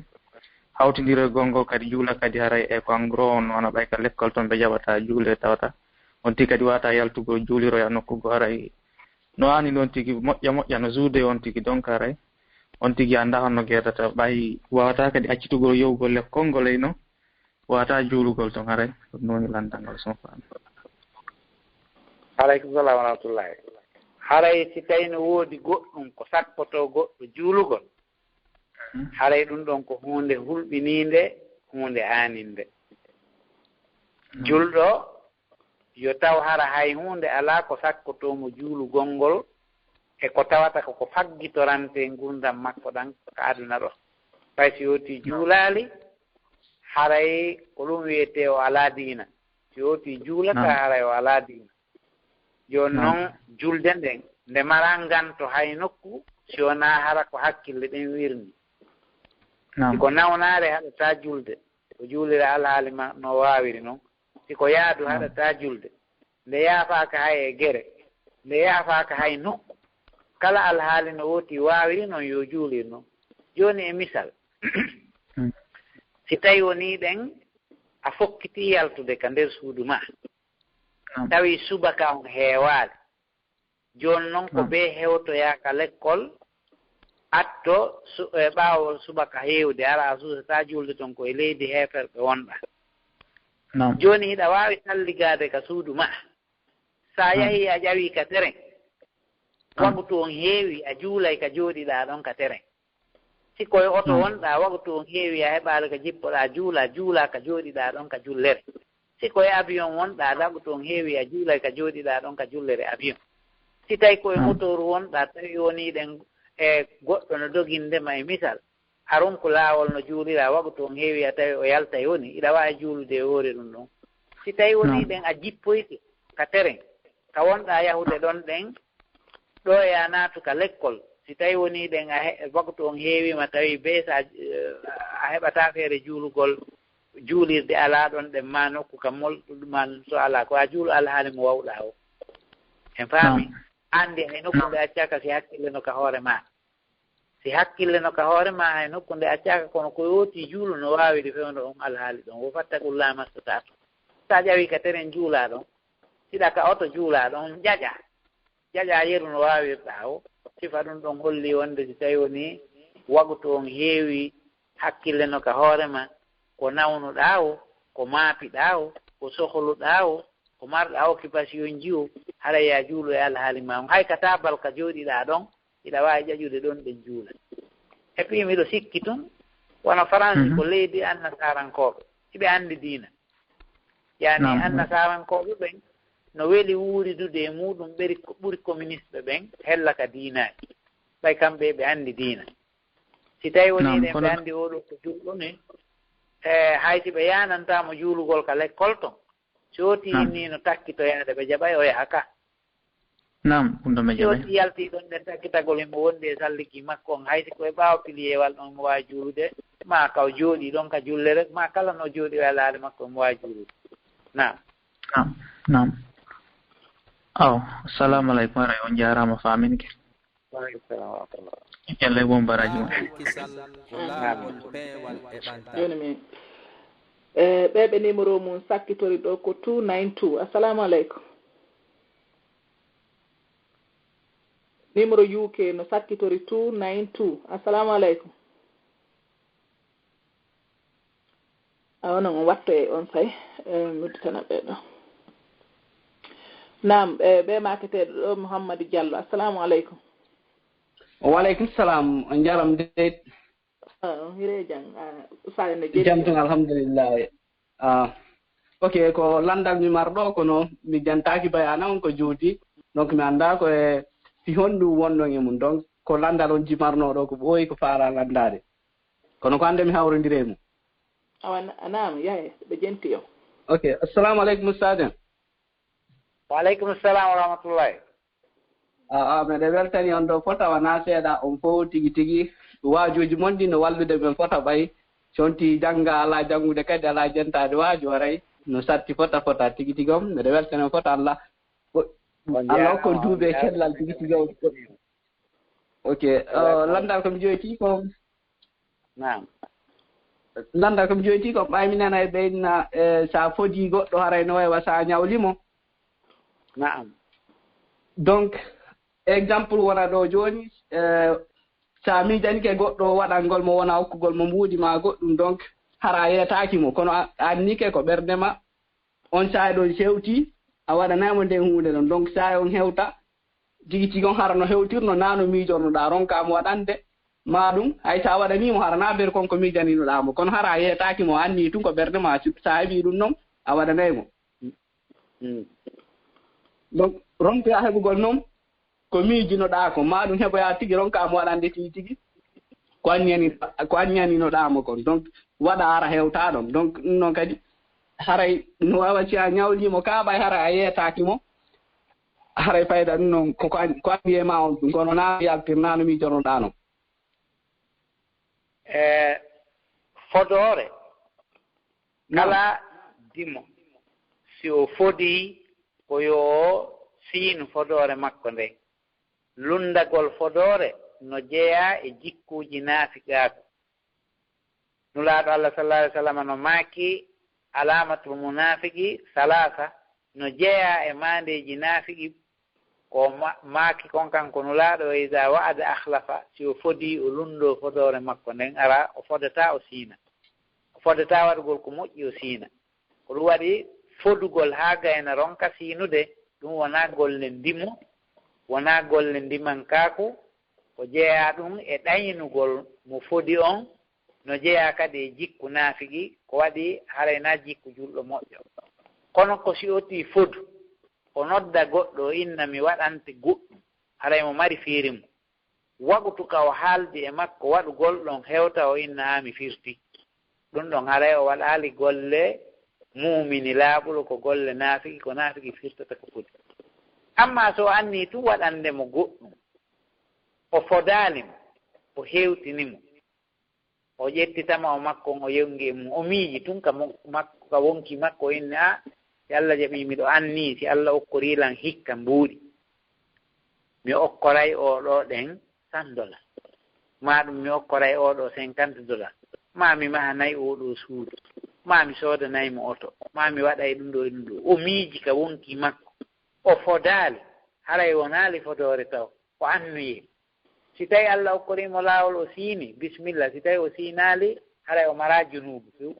hawtindirgol ngol kadi juula kadi haray e ko en gros on wona ɓay ka lekkol ton ɓe jaɓata juule tawata on tigi kadi wata yaltugol juuliroya nokku goo haray no anni ɗon tigi moƴƴa moƴƴa no juude on tigi, donc haray on tigi annda honno geedata ɓay wawata kadi accitugol yahugol lekkol ngol ey non wata juulugol ton haray. Ɗum woni lanndal ngal son faami. Aleykum salam wa rahmatullahi. Haray si tawi no woodi goɗɗum ko sakkoto goɗɗo juulugol, haray ɗum ɗon ko huunde hulɓiniinde, huunde aaninde. Julɗo yo taw hara hay huunde alaa ko sakkotoo mo juulugol ngol e ko tawata ko ko faggitorantee ngurndan makko ɗan ka aduna ɗo. Ɓay si yowtii juulaali, haray ko ɗum wiyetee o alaa diina. Si yowtii juulataa, haray o alaa diina. Jooni non, julde nden, nde maraa nganto hay nokku, si wonaa hara ko hakkille ɗen wirni. Si ko nawnaare haɗataa julde, o juulira alhaali ma no waawiri non. Si ko yaadu haɗataa julde, nde yaafaaka hay e gere, nde yaafaaka hay nokku. Kala alhaali no wooti waawiri non, yo juulir non. Jooni e misal, si tawi wonii ɗen, a fokkitii yaltude ka nder suudu maa, tawi subaka on heewaali. Jooni non ko bee hewtoyaa ka lekkol, atto su-, e ɓaawo subaka heewde, hara a suusataa juulde ton, ko e leydi heeferɓe wonɗaa. Jooni hiɗa waawi salligaade ka suudu maa. Sa yahii a ƴawii ka teren, waktu on heewi a juulay ka jooɗiɗaa ɗon ka teren. Si ko e oto wonɗaa, waktu on heewi a heɓaali ka jippoɗaa juula, juulaa ka jooɗiɗaa ɗon ka jullere. Si ko e avion wonɗaa, waktu on heewi a juulay ka jooɗiɗaa ɗon ka jullere avion. Si tawi ko e motooru wonɗaa, tawi wonii ɗen e goɗɗo no doginde ma e misal, a ronku laawol no juulira, waktu on heewi a tawi o yaltay woni, iɗa waawi juulude e hoore ɗum ɗon. Si tawi wonii ɗen a jippoyke ka teren, ka wonɗaa yahude ɗon ɗen, ɗo e a naatu ka lekkol, si tawi wonii ɗen a he-, waktu on heewiima, tawi bee sa, eh, a heɓataa feere juulugol, juulirde alaa ɗon ɗen, maa nokku ka molɗuɗo, maa so alaa, ko a juulu alhaali mo wawɗaa o. En faami? Anndi hay nokku nde accaka si hakkille no ka hoore maa. Si hakkille no ka hoore maa, hay nokku nde accaka, kono ko yooti juulu no waawiri fewndo on alhaali ɗon. Wo fattakullaa mastataatum. Sa ƴawii ka teren juulaa ɗon, siɗa ka oto juulaa ɗon, jaƴaa. Jaƴaa yeru no waawirɗaa o. Sifa ɗum ɗon holli wonde si tawi woni waktu on heewi hakkille no ka hoore ma, ko nawnuɗaa o, ko maapiɗaa o, ko sohluɗaa o, ko marɗaa occupation ji o, haray yaa juulu e alhaali ma on. Hay ka taabal ka jooɗiɗaa ɗon, hiɗa waawi ƴaƴude ɗon ɗen juula. Et puis miɗo sikki tun, wano Faransi ko leydi annasarankooɓe, hiɓe anndi diina. Yani annasarankooɓe ɓen no weli wuuridude e muuɗum ɓeri ko ɓuri communiste ɓen hella ka diinaaji. Ɓay kamɓe ɓe anndi diina. Si tawi woni ɗen ɓe anndi oo ɗoo ko juulɗo ni, e hay si ɓe yaanantaa mo juulugol ka lekkol ton, si woti inni no takkitoyaade ɓe jaɓay o yaha ka. Naam, ɗum ɗo mi jaɓay. Yalti ɗon nder takkitagol himo wondi e salligi makko on, hay si ko e ɓaawo piliyeewal ɗon mo waawi juulude, ma kaw jooɗi ɗon ka jullere, ma kala no jooɗi e alaade makko mo waawi juulude. Naam. Naam, naam. Aw, assalamu aleykum, haray on jaaraama faaminke. Waaleykum salam wa rahmatullah. Kelle bon baraji mon. Kisal, laawol, peewal e ɓantal. Jooni min, eh, ɓe ɓe numéro mum sakkitori ɗo ko two nine two. Assalamu aleykum. Numéro U K no sakkitori two nine two. Assalamu aleykum. Awa non on watto e on say, eh, mi udditana ɓe ɗo. Naam, eh, ɓe maketeɗo ɗo Mouhamadou Diallo. Assalamu aleykum. Wa aleykum salam. On jaram de. Ah, on hire jang. Ah, usare ne Jam tun, alhamdulillah. Ah, ok, ko landal mi marɗo, kono mi jantaaki bayana on ko juuti. Donc mi annda ko e fi honɗum wonɗon e mum. Donc ko landal on jimarno ɗo ko ɓooyi ko faala landaade. Kono ko hannde mi hawrondire e mum. Awa na-, naam, yaye, ɓe jenti on. Ok, assalamu aleykum, Ustaz en. Waaleykum salam wa rahmatullahi. Ah, ah, meɗe weltani on ɗo fota wona seeɗa, on fof tigi tigi waajuuji mon ɗi no wallude men fota ɓay. Si on ti jannga ala janngude kadi ala jentaade waaju haray no satti fota fota tigi tigi on. Meɗe weltani on fota Allah. Ko, On Allah jaaraama, hokkon on duuɓi e jaaraama. cellal tigi tigi on. Ok, uh, landal kam joyti ko Naam. Landal kam joyti ko ɓay mi nana e ɓe inna, eh, sa fodi goɗɗo haray no waywa sa ñawli mo. Naam. Donc exemple wona ɗo jooni, eh, sa miijanike goɗɗo waɗangol mo wona okkugol mo mbuuɗi ma goɗɗum, donc hara a yeetaaki mo, kono a annike ko ɓernde ma on saa'i ɗon hewti, a waɗanay mo nden huunde ɗon. Donc saa'i on hewta tigi tigi on hara no hewtirno na no miijornoɗaa, ronkaa mo waɗande ma ɗum. Hay sa waɗanii mo hara na ber kon ko miijaninoɗaa mo, kono hara a yeetaaki mo, a anni tun ko ɓernde ma, si, sa heɓii ɗum non a waɗanay mo. Mm. Donc ronkoya heɓugol non ko miijinoɗaa ko, ma ɗum heɓoya tigi ronkaa mo waɗande tigi tigi ko anniyani, ko anniyaninoɗaa mo kon. Donc waɗa hara hewta ɗon. Donc ɗum non kadi haray no wawa si a ñawlii mo ka ɓay haray a yeetaaki mo, haray fayda ɗum non ko, ko an-, ko anniye ma on ɗum, kono na yaltir na no miijonoɗaa non. E fodoore, Naam. Kala dimo, si o fodii, ko yo o siinu fodoore makko nden. Lunndagol fodoore no jeyaa e jikkuuji naafiqaaku. Nulaaɗo Allah sallallahu alaihi wasallam no maaki, "Alaamatul munaafiqi salaasa", no jeyaa e maandeeji naafiqi. Ko ma-, maaki kon kanko Nulaaɗo, "Wa iza wa'ada akhlafa", si o fodii, o lunndoo fodoore makko nden, ara o fodataa o siina. O fodataa waɗugol ko moƴƴi o siina. Ko ɗum waɗi fodugol haa gayna ronka siinude, ɗum wonaa golle ndimo, wonaa golle ndimankaaku, ko jeyaa ɗum e ɗaynugol mo fodi on, no jeyaa kadi e jikku naafigi, ko waɗi haray na jikku julɗo moƴƴo. Kono ko si o tii fodu, o nodda goɗɗo, o inna mi waɗante goɗɗum, haray mo mari fiiri mum. Wagutu ka o haaldi e makko waɗugol ɗon hewta, o inna a mi firti. Ɗum ɗon haray o waɗaali golle muumini laaɓuɗo, ko golle naafigi, ko naafigi firtata ko fodi. Amma so o anni tun waɗande mo goɗɗum, o fodaali mo, o hewtini mo, o ƴetti tama o makko on, o yongi e mum, o miiji tun ka mo-, makko, ka wonki makko, o inni, "A, si Allah jaɓii miɗo anni, si Allah okkorii lan hikka mbuuɗi, mi okkoray oo ɗoo ɗen cent dollars, maa ɗum mi okkoray oo ɗoo cinquante dollars, maa mi mahanay oo ɗoo suudu, maa mi soodanay mo oto, maa mi waɗay ɗum ɗoo e ɗum ɗoo." O miiji ka wonki makko, o fodaali, haray wonaali fodoore taw, ko annuyee. Si tawi Allah okkorii mo laawol o siini, bismillah. Si tawi o siinaali, haray o maraa junuubu few.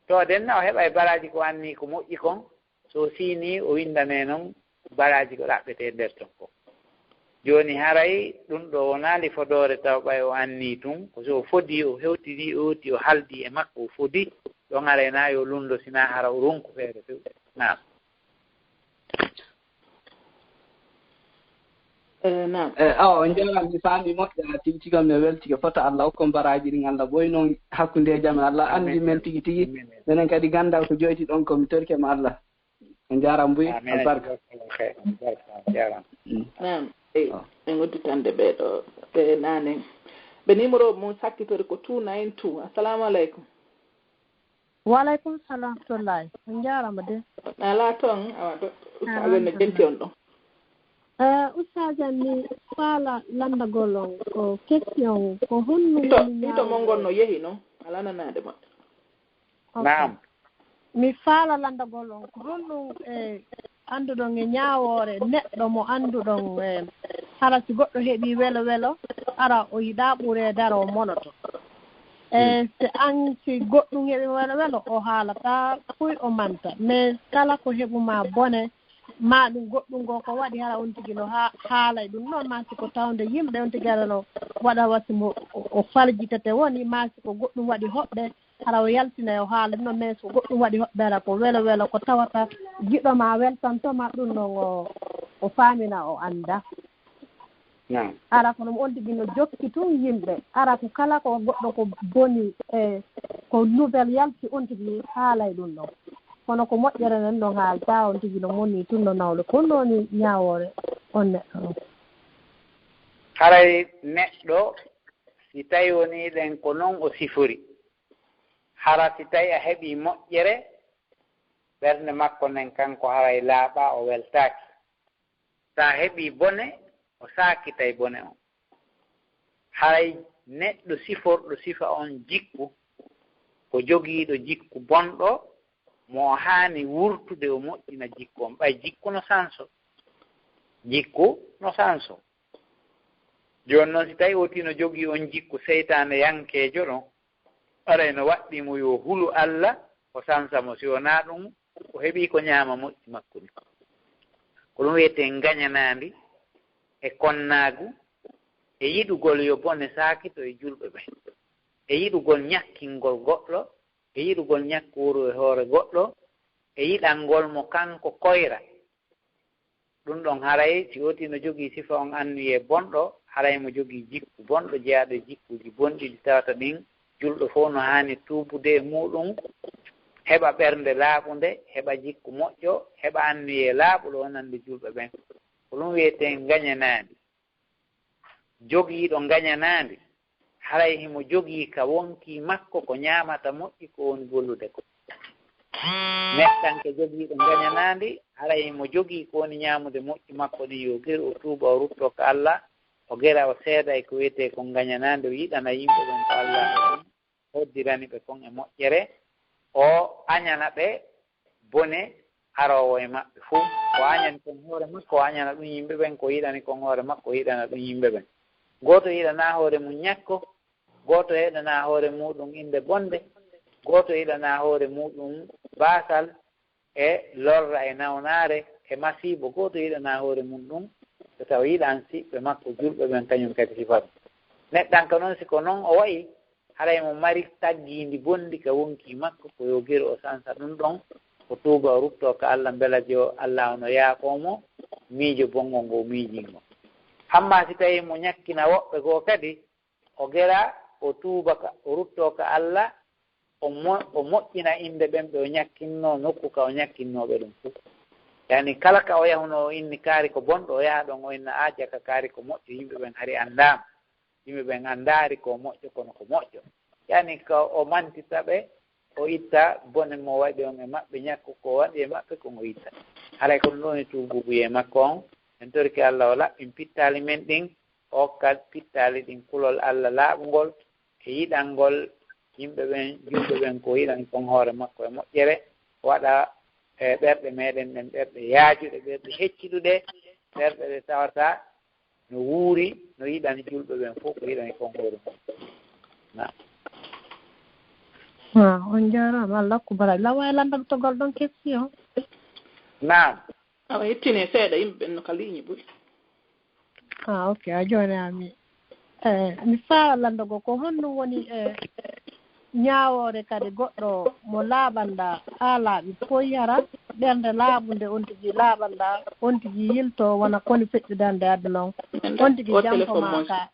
To o denna, o heɓay baraaji ko anni ko moƴƴi kon. So o siini, o winndane non baraaji ko ɗaɓɓetee nder ton kon. Jooni haray ɗum ɗoo wonaali fodoore taw ɓay o anni tun. Ko so o fodi, o hewtidi, o hewti, o haaldi e makko, o fodi. Ɗon haray na yo lunndo si na hara o ronku feere few. Naam. Eh, naam. Eh, awa, on njaaraama, mi faami moƴƴa, tigi tigi on mi weltike. Fota Allah hokkon baraaji ɗin, Allah ɓooy non hakkundeeji amen. Allah anndi men tigi tigi. Minen kadi ganndal ko joyti ɗon ko mi torike mo Allah. En njaaraama mbuy. Amin. Albarka. Jaaraama. Mm. Naam. Eyi, en udditande ɓee ɗo, ɓe naane. Ɓe numéro mum sakkitori ko two nine two. Assalamu aleykum. Wa aleykum salam wa rahmatullahi. On njaaraama de. Alaa toon, awa, to, ustaajo no jenti on ɗon. Eh, ustaajo, mi faala lanndagol on ko question ko honno hito, woni hito mon ngon no yehi non, alaa nanaade moƴƴo. Ok. Naam. Mi faala lanndagol on ko honno, eh, annduɗon e ñaawoore neɗɗo mo annduɗon, eh, hara si goɗɗo heɓii welo welo, hara o yiɗaa ɓureede, hara o monoto. E si an, si goɗɗum heɓi welo welo, o haalataa puy, o manta. Mais kala ko heɓumaa bone, ma ɗum goɗɗum goo ko waɗi, hara on tigi no ha-, haalay ɗum noon, ma si ko tawnde yimɓe on tigi hara no waɗa wasi mo o, o faljitete woni, ma si ko goɗɗum waɗi hoɓɓe, hara o yaltinay o haala ɗum noon, mais si ko goɗɗum waɗi hoɓɓe, hara ko welo welo ko tawata jiɗo ma weltantoma ɗum noon o, o faamina o annda. Naam. Ara kono mo on tigi no jokki tun yimɓe. Ara ko kala ko goɗɗo ko boni, e ko nouvelle yalti on tigi haalay ɗum ɗon. Kono ko moƴƴere nden ɗon haalta on tigi no moni tun no nawle. Ko honno woni ñaawoore on neɗɗo on? Haray neɗɗo, si tawi woni ɗen ko non o sifori, hara si tawi a heɓi moƴƴere, ɓernde makko nden kanko haray laaɓa, o weltaaki. Sa heɓi bone, o saakitay bone on. Haray neɗɗo siforɗo sifa on jikku, ko jogiiɗo jikku bonɗo, mo o haani wurtude o moƴƴina jikku on. Ɓay jikku no sanso. Jikku no sanso. Jooni non, si tawi o tino jogii on jikku seytaane yankeejo ɗon, aray no waɗɗii mo yo hulu Alla, o sansa mo. Si wonaa ɗum, o heɓii ko ñaama moƴƴi makko ni. Ko ɗum wiyetee ngañanaandi e konnaagu e yiɗugol yo bone saakito e julɓe ɓen. E yiɗugol ñakkingol goɗɗo, e yiɗugol ñakkuuru e hoore goɗɗo, e yiɗangol mo kanko koyra. Ɗum ɗon haray, si oti no jogii sifa on anniyee bonɗo, haray mo jogii jikku bonɗo jeyaaɗo e jikkuuji bonɗi ɗi tawata ɗin, julɗo fof no haani tuubude e muuɗum, heɓa ɓernde laaɓunde, heɓa jikku moƴƴo, heɓa anniyee laaɓuɗo wonande julɓe ɓen. Ko ɗum wiyetee ngañanaandi. Jogiiɗo ngañanaandi, haray himo jogii ka wonkii makko ko ñaamata moƴƴi, ko woni gollude ko. Neɗɗanke jogiiɗo ngañanaandi, haray himo jogii ko woni ñaamude moƴƴi makko ɗin, yo geru o tuuba, o ruttoo ka Alla, o gera, o seeda e ko wiyetee ko ngañanaandi, o yiɗana yimɓe ɓen ko Alla hoddirani ɓe kon e moƴƴere, o añana ɓe bone aroowo e maɓɓe fof. Ko añani kon hoore makko, o añana ɗum yimɓe ɓen, ko yiɗani kon hoore makko, o yiɗana ɗum yimɓe ɓen. Gooto yiɗanaa hoore mum ñakko, gooto yiɗanaa hoore muuɗum innde bonde, gooto yiɗanaa hoore muuɗum baasal e lorra e nawnaare e masiibo, gooto yiɗanaa hoore mum ɗum, so tawa yiɗan siɓɓe makko julɓe ɓen kañum kadi sifa ɗum. Neɗɗanka noon, si ko noon o wa'i, haray mo mari taggiindi bonndi ka wonkii makko, ko yo geru o sansa ɗum ɗon, o tuuba, o ruttoo ka Alla, mbela jo Alla ono yaafoo mo miijo bonngo ngo miijii ngo. Ammaa si tawii mo ñakkina woɓɓe goo kadi, o gera, o tuuba ka, o ruttoo ka Alla, o mo-, o moƴƴina innde ɓen ɓe o ñakkinnoo nokku ka o ñakkinnoo ɓe ɗum fof. Yani kala ka o yahunoo o inni kaari ko bonɗo, o yaha ɗon o inna aaja ka kaari ko moƴƴo, yimɓe ɓen hari anndaama. Yimɓe ɓen anndaari ko moƴƴo, kono ko moƴƴo. Yani ko o mantita ɓe, o itta bone mo waɗi on e maɓɓe, ñakku ko waɗi e maɓɓe, kon o itta. Haray ko ɗum ɗon e tuubuubuyee makko on. En torike Alla o laɓɓin pittaali men ɗin, o okka pittaali ɗin kulol Alla laaɓungol, e yiɗangol yimɓe ɓen, julɓe ɓen, ko yiɗani kon hoore makko e moƴƴere, waɗa e ɓerɗe meɗen ɗen ɓerɗe yaajuɗe, ɓerɗe hecciɗuɗe, ɓerɗe ɗe tawata no wuuri, no yiɗani julɓe ɓen fof, ko yiɗani kon hoore mum. Naam. Ah, on njaaraama, Allah ko baraaji. Lawa e lanndam togol ɗon question. Naam. Awa, hettine seeɗa, yimɓe ɓen no ka ligne ɓuri. Ah, ok, a jooni ami. Eh, mi faala lanndagol ko honno woni, eh, ñaawoore kadi goɗɗo mo laaɓanɗaa haa laaɓi poy hara ɓernde laaɓunde on tigi laaɓanɗaa, on tigi yilto wona koni feƴƴudande aduna on. On tigi jampo ma ka,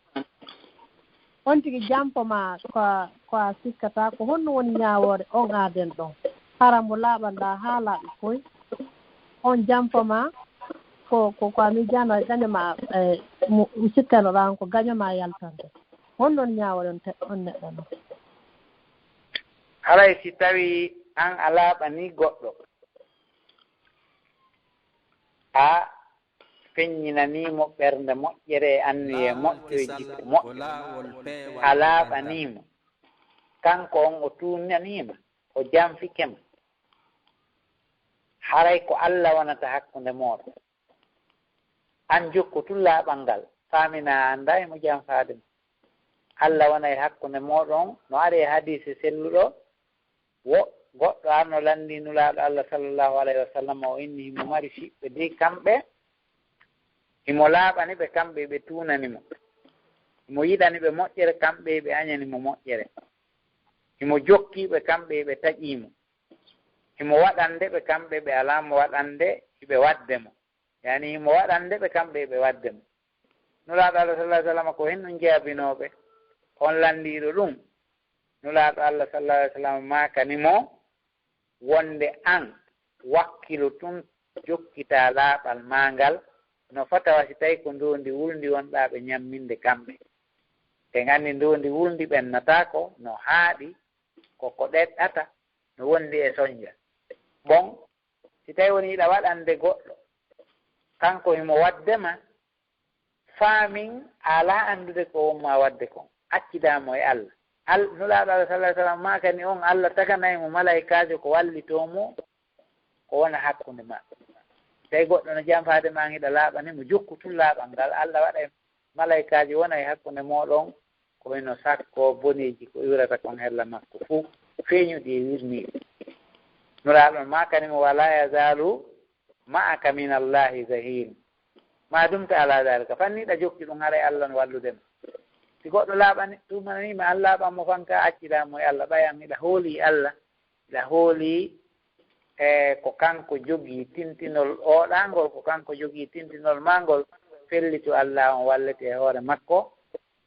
on tigi jampo ma ko a, ko a sikkata, ko honno woni ñaawoore on aaden ɗon? Hara mo laaɓanɗaa haa laaɓi poy? on janfo ma, ko, ko, ko a miijaano e gaño ma, e, mo, mo sikkanoɗaa on ko gaño ma yaltande. Honɗon ñaawoɗon te-, on neɗɗo non? Haray si tawii an a laaɓanii goɗɗo, a feññinanii mo ɓernde moƴƴere e anniyee moƴƴo e jikku moƴƴo, a laaɓanii mo, kanko on o tuunanii ma, o janfike ma, haray ko Alla wonata hakkunde mooɗon. An jokku tun laaɓal ngal, faaminaa a anndaa himo janfaade ma. Alla wona e hakkunde mooɗon, no ari e hadiise selluɗo, wo goɗɗo arno lanndii Nulaaɗo Alla sallallahu alayhi wa sallam, o inni himo mari siɓɓe dey kamɓe, himo laaɓani ɓe kamɓe ɓe tuunani mo. Himo yiɗani ɓe moƴƴere kamɓe ɓe añani mo moƴƴere. Himo jokki ɓe kamɓe ɓe taƴii mo. Himo waɗande ɓe kamɓe ɓe alaa mo waɗande hiɓe waɗde mo. Yaani himo waɗande ɓe kamɓe hiɓe waɗde mo. Nulaaɗo Alla sallallahu alayhi wa sallam ko hen ɗum jeabinooɓe on lanndiiɗo ɗum. Nulaaɗo Alla sallallahu alayhi wa sallam maakani mo wonde an wakkilu tun jokkitaa laaɓal maa ngal no fatawa si tawi ko ndoondi wulndi wonɗaa ɓe ñamminde kamɓe. En anndi ndoondi wulndi ɓennataako no haaɗi ko ko ɗeɗɗata no wondi e sonja. Bon, si tawi woni hiɗa waɗande goɗɗo, kanko himo waɗde ma, faamin a alaa anndude ko won maa waɗde kon, accidaa mo e Alla. Al-, Nulaaɗo Alla sallallahu alayhi wa sallam maakani on Alla taganay mo malaykaajo ko wallitoo mo, ko wona hakkunde maɓɓe. Tawi goɗɗo no janfaade ma, an hiɗa laaɓani mo, jokku tun laaɓal ngal, Alla waɗay malaykaajo wona e hakkunde mooɗon, ko hino sakkoo boneeji ko iwrata kon hella makko fuu, feeñuɗi e wirniiɗi. Nulaaɗo on maakani mo, "Wa laa yazaalu ma'aka min Allaahi zahiir." Maa dumta alaa daalika, fanni hiɗa jokki ɗum, haray Alla no wallude ma. Si goɗɗo laaɓani, tuumananii ma, an laaɓan mo fanka, accidaa mo e Alla, ɓay an hiɗa hoolii Alla, hiɗa hoolii, e ko kanko jogii tintinol ooɗaangol, ko kanko jogii tintinol maa ngol, fellitu Alla on wallete e hoore makko.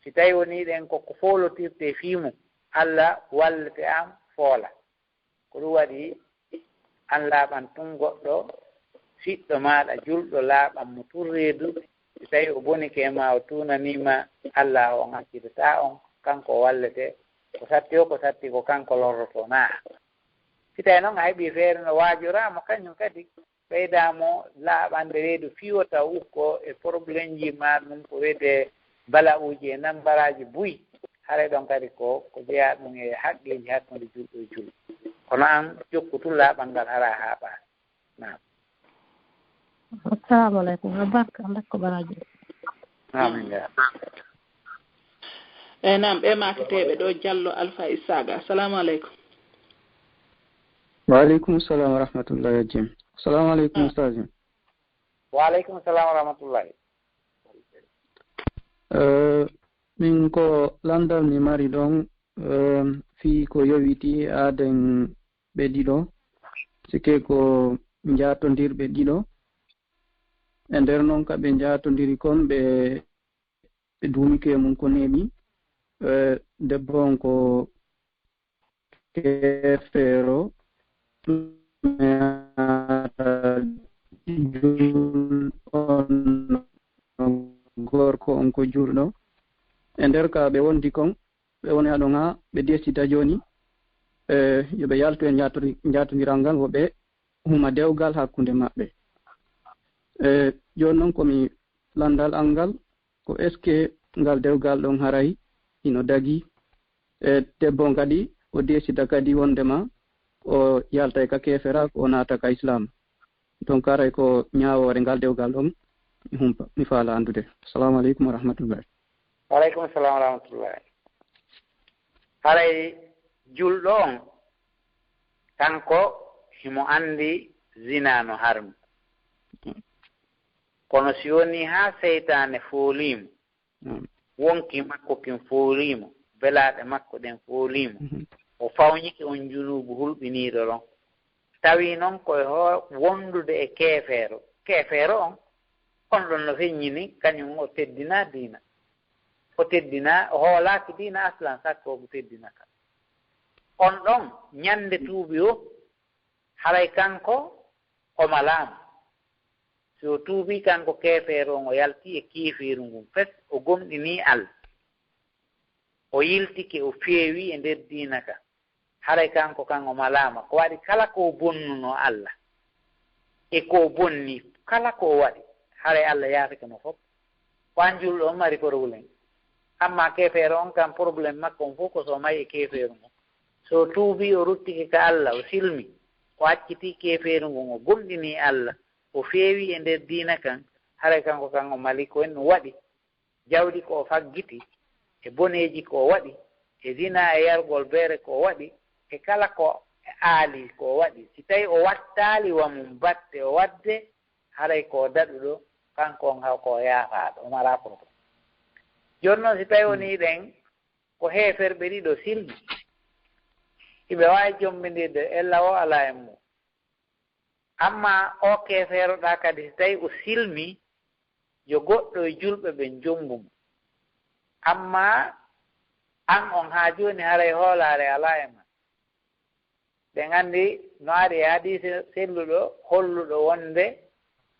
Si tawi wonii ɗen ko ko foolotirtee fii mum, Alla wallete an foola. Ko ɗum waɗi an laaɓan tun goɗɗo, siɗɗo maaɗa julɗo laaɓan mo tun reedu, si tawi o bonike e maa, o tuunanii ma, Alla on accidataa on, kanko o wallete, ko satti o, ko satti ko kanko lorrotoo, naa? Si tawi non a heɓii feere no waajoraa mo, kañum kadi ɓeydaa mo laaɓande reedu fii wota ukko e problèmeji maa ɗum ko wiyetee bala'uuji e nambaraaji buy, haray ɗon kadi ko, ko jeyaa ɗum e haqqeeji hakkunde julɗo e julɗo. Kono an jokku tun laaɓal ngal hara a haaɓaani. Naam. Assalamu aleykum. Wa barka, Allah ko baraji. Amin ya. E naam, ɓe maakateeɓe ɗo Jallo Alfa Isaaga. Assalamu aleykum. Wa aleykum salam wa rahmatullahi wa jim. Assalamu aleykum, ah. Ustaz. Wa aleykum salam wa rahmatullahi. Eh, min ko landal mi mari ɗon, eh, fii ko yowiti aaden ɓe ɗiɗo, sikke ko njaatondirɓe ɗiɗo. E nder non ka ɓe njaatondiri kon, ɓe, ɓe duumike mum ko neeɓi. Eh, debbo on ko keefeero, jul-, on gorko on ko julɗo. E nder ka ɓe wondi kon, ɓe woni haɗon haa ɓe desida jooni, eh, yo ɓe yaltu e njaatori-, njaatondiral ngal, wo ɓe huma dewgal hakkunde maɓɓe. Eh, jooni non ko mi landal an ngal, ko est-ce que ngal dewgal ɗon haray hino dagi? E debbo on kadi o desida kadi wondema o yaltay ka keefera, ko o naata ka Islam. Donc haray ko ñaawoore ngal dewgal ɗon mi humpa, mi faala anndude. Assalamu aleykum wa rahmatullahi. Wa aleykum salam wa rahmatullahi. Haray julɗo on, kanko himo anndi zina no harmi. Kono si wonii haa seytaane foolii mo, mm, wonki makko kin foolii mo, belaaɗe makko ɗen foolii mo, mhm, o fawnike on junuubu hulɓiniiɗo ɗon, tawi non ko e hoo-, wondude e keefeero. Keefeero on, on ɗon no feññini, kañum o teddinaa diina. O teddinaa, o hoolaaki diina aslan, sakko omo teddina ka. On ɗon, ñande tuubi o, haray kanko o malaa mo. Si o tuubii kanko keefeero on, o yaltii e keefeeru ngun fes, o gomɗinii Alla. O yiltike, o feewii e nder diina kan. Haray kanko kan o malaama. Ko waɗi kala ko o bonnunoo Alla, e ko o bonni, kala ko o waɗi, haray Alla yaafike mo fof. Ko an julɗo on mari problème. Amma keefeero on kan, problème makko on fof ko so o mayi e keefeeru ngun. So o tuubii, o ruttike ka Alla, o silmi, o accitii keefeeru ngun, o gomɗinii Alla, o feewii e nder diina kan, haray kanko kan o malii ko en ɗum waɗi. Jawdi ko o faggiti, e boneeji ko o waɗi, e zina e yargol beere ko o waɗi, e kala ko aali ko o waɗi. Si tawi o wattaali wa mum batte o waɗde, haray ko o daɗuɗo, kanko on haw ko o yaafaaɗo, o maraa problème. Jooni noon, si tawi wonii ɗen ko heeferɓe ɗiɗo silmi, hiɓe waawi jommbindirde, ella o alaa e mum. Amma o keefeeroɗaa kadi, si tawi o silmi, yo goɗɗo e julɓe ɓen jommbu mo. Amma an on, haa jooni haray hoolaare alaa e ma. Ɓen anndi no ari e hadiise selluɗo holluɗo wonde,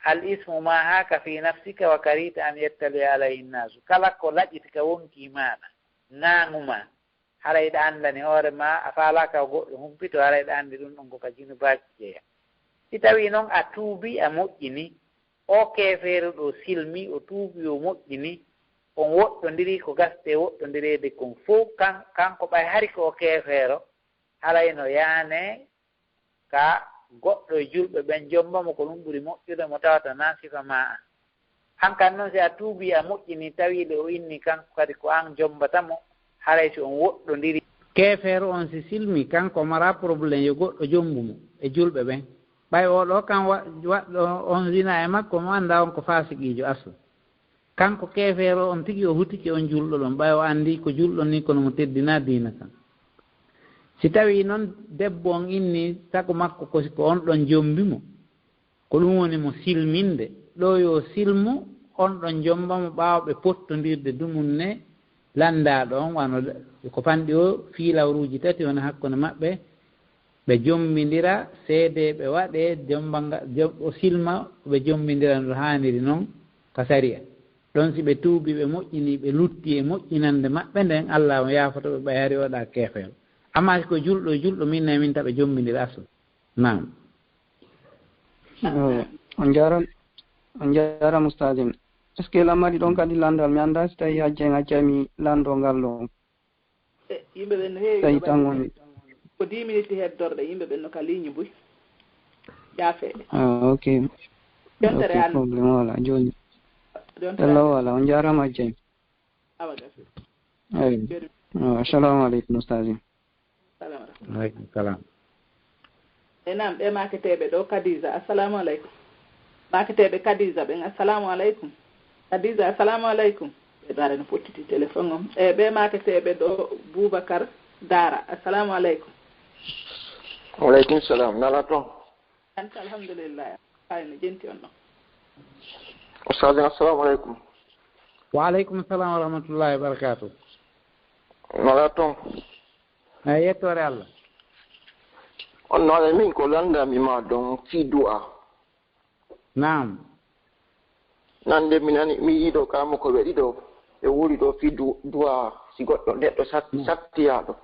"Al ismu ma haaka fi nafsika wa karihta an yattali alayhi nnaasu." Kala ko laƴiti ka wonkii maaɗa, ŋaaŋu ma, haray ɗa anndani hoore ma, a faalaaka ko goɗɗo humpito, haray ɗa anndi ɗum ɗon ko ka junubaaji jeya. Si tawii non a tuubii, a moƴƴini, o keefeero ɗo silmi, o tuubii, o moƴƴini, on woɗɗondiri ko gasti e woɗɗondireede kon fow, kan-, kanko ɓay hari ko o keefeero, haray no yaane ka goɗɗo e julɓe ɓen jommba mo, ko ɗum ɓuri moƴƴude mo tawata na sifa ma an. An kan non, si a tuubii, a moƴƴini, tawii le o inni kanko kadi ko an jommbata mo, haray si on woɗɗondiri. Keefeero on si silmi, kanko mara problème, yo goɗɗo jommbu mo e julɓe ɓen. Ɓay oo ɗoo kan wa-, waɗɗo on zina e makko, mo anndaa on ko faasiqiijo aslu. Kanko keefeero on tigi o hutike on julɗo ɗon, ɓay o anndi ko julɗo ni, kono mo teddinaa diina kan. Si tawii non debbo on inni sago makko ko, ko on ɗon jommbi mo, ko ɗum woni mo silminde. Ɗoo yo silmu, on ɗon jommba mo ɓaawo ɓe pottondirde dumunne lanndaaɗo on, wano ko fanɗi o fiilawruuji tati woni hakkunde maɓɓe, ɓe jommbindira, seedeeɓe waɗee, jommba nga-, jom-, o silma, ɓe jommbindira no haaniri non ka sariya. Ɗon si ɓe tuubii, ɓe moƴƴinii, ɓe luttii e moƴƴinande maɓɓe nden, Alla on yaafoto ɓe, ɓay hari o ɗa keefeero. Amma si ko julɗo e julɗo, min e min taɓa jommbindira aslu. Naam. Eh, on njaram-, on njaram, Ustaaz en. Est-ce que lamari ɗon kadi lanndal? Mi anndaa si tawii Hajji en accay mi lanndoo ngal ɗon. E, yimɓe ɓen no heewi. Tawi ɗo tan woni. Ko dix minutes heddorɗe, yimɓe ɓen no ka ligne buy. Yaafe. Ah, ok. Yontere. Ok, an. Problème wala, jooni. Yontere. Ella an. Wala, on njaaraama, Hajji en. Awa gasi. Eyi. Jooni. Ah, assalamu aleykum, Ustaaz. Salam aleykum. Aleykum salam. E naam, ɓe maaketeeɓe ɗo, Kadiza, assalamu aleykum. Maaketeeɓe Kadiza ɓen, assalamu aleykum. Kadiza, assalamu aleykum. Ɓe ɗo ara no pottiti téléphone on. E ɓe maaketeeɓe ɗo, Boubacar Dara, assalamu aleykum. Waleykum salam. Nala toon? Anta, alhamdulillah. Ay, no jenti on ɗon. Ustaaz, assalamu aleykum. Wa aleykum salam wa rahmatullahi wa barakatuh. Nala toon? Eyi, yettoore Allah. On no ala min ko lanndami ma ɗon fii du'a. Naam. Nande mi nani, mi yiɗo kamo ko ɓe ɗiɗo, ɓe wuli ɗo fii du-, du'a, si goɗɗo neɗɗo sat-, Mm. sattiyaaɗo.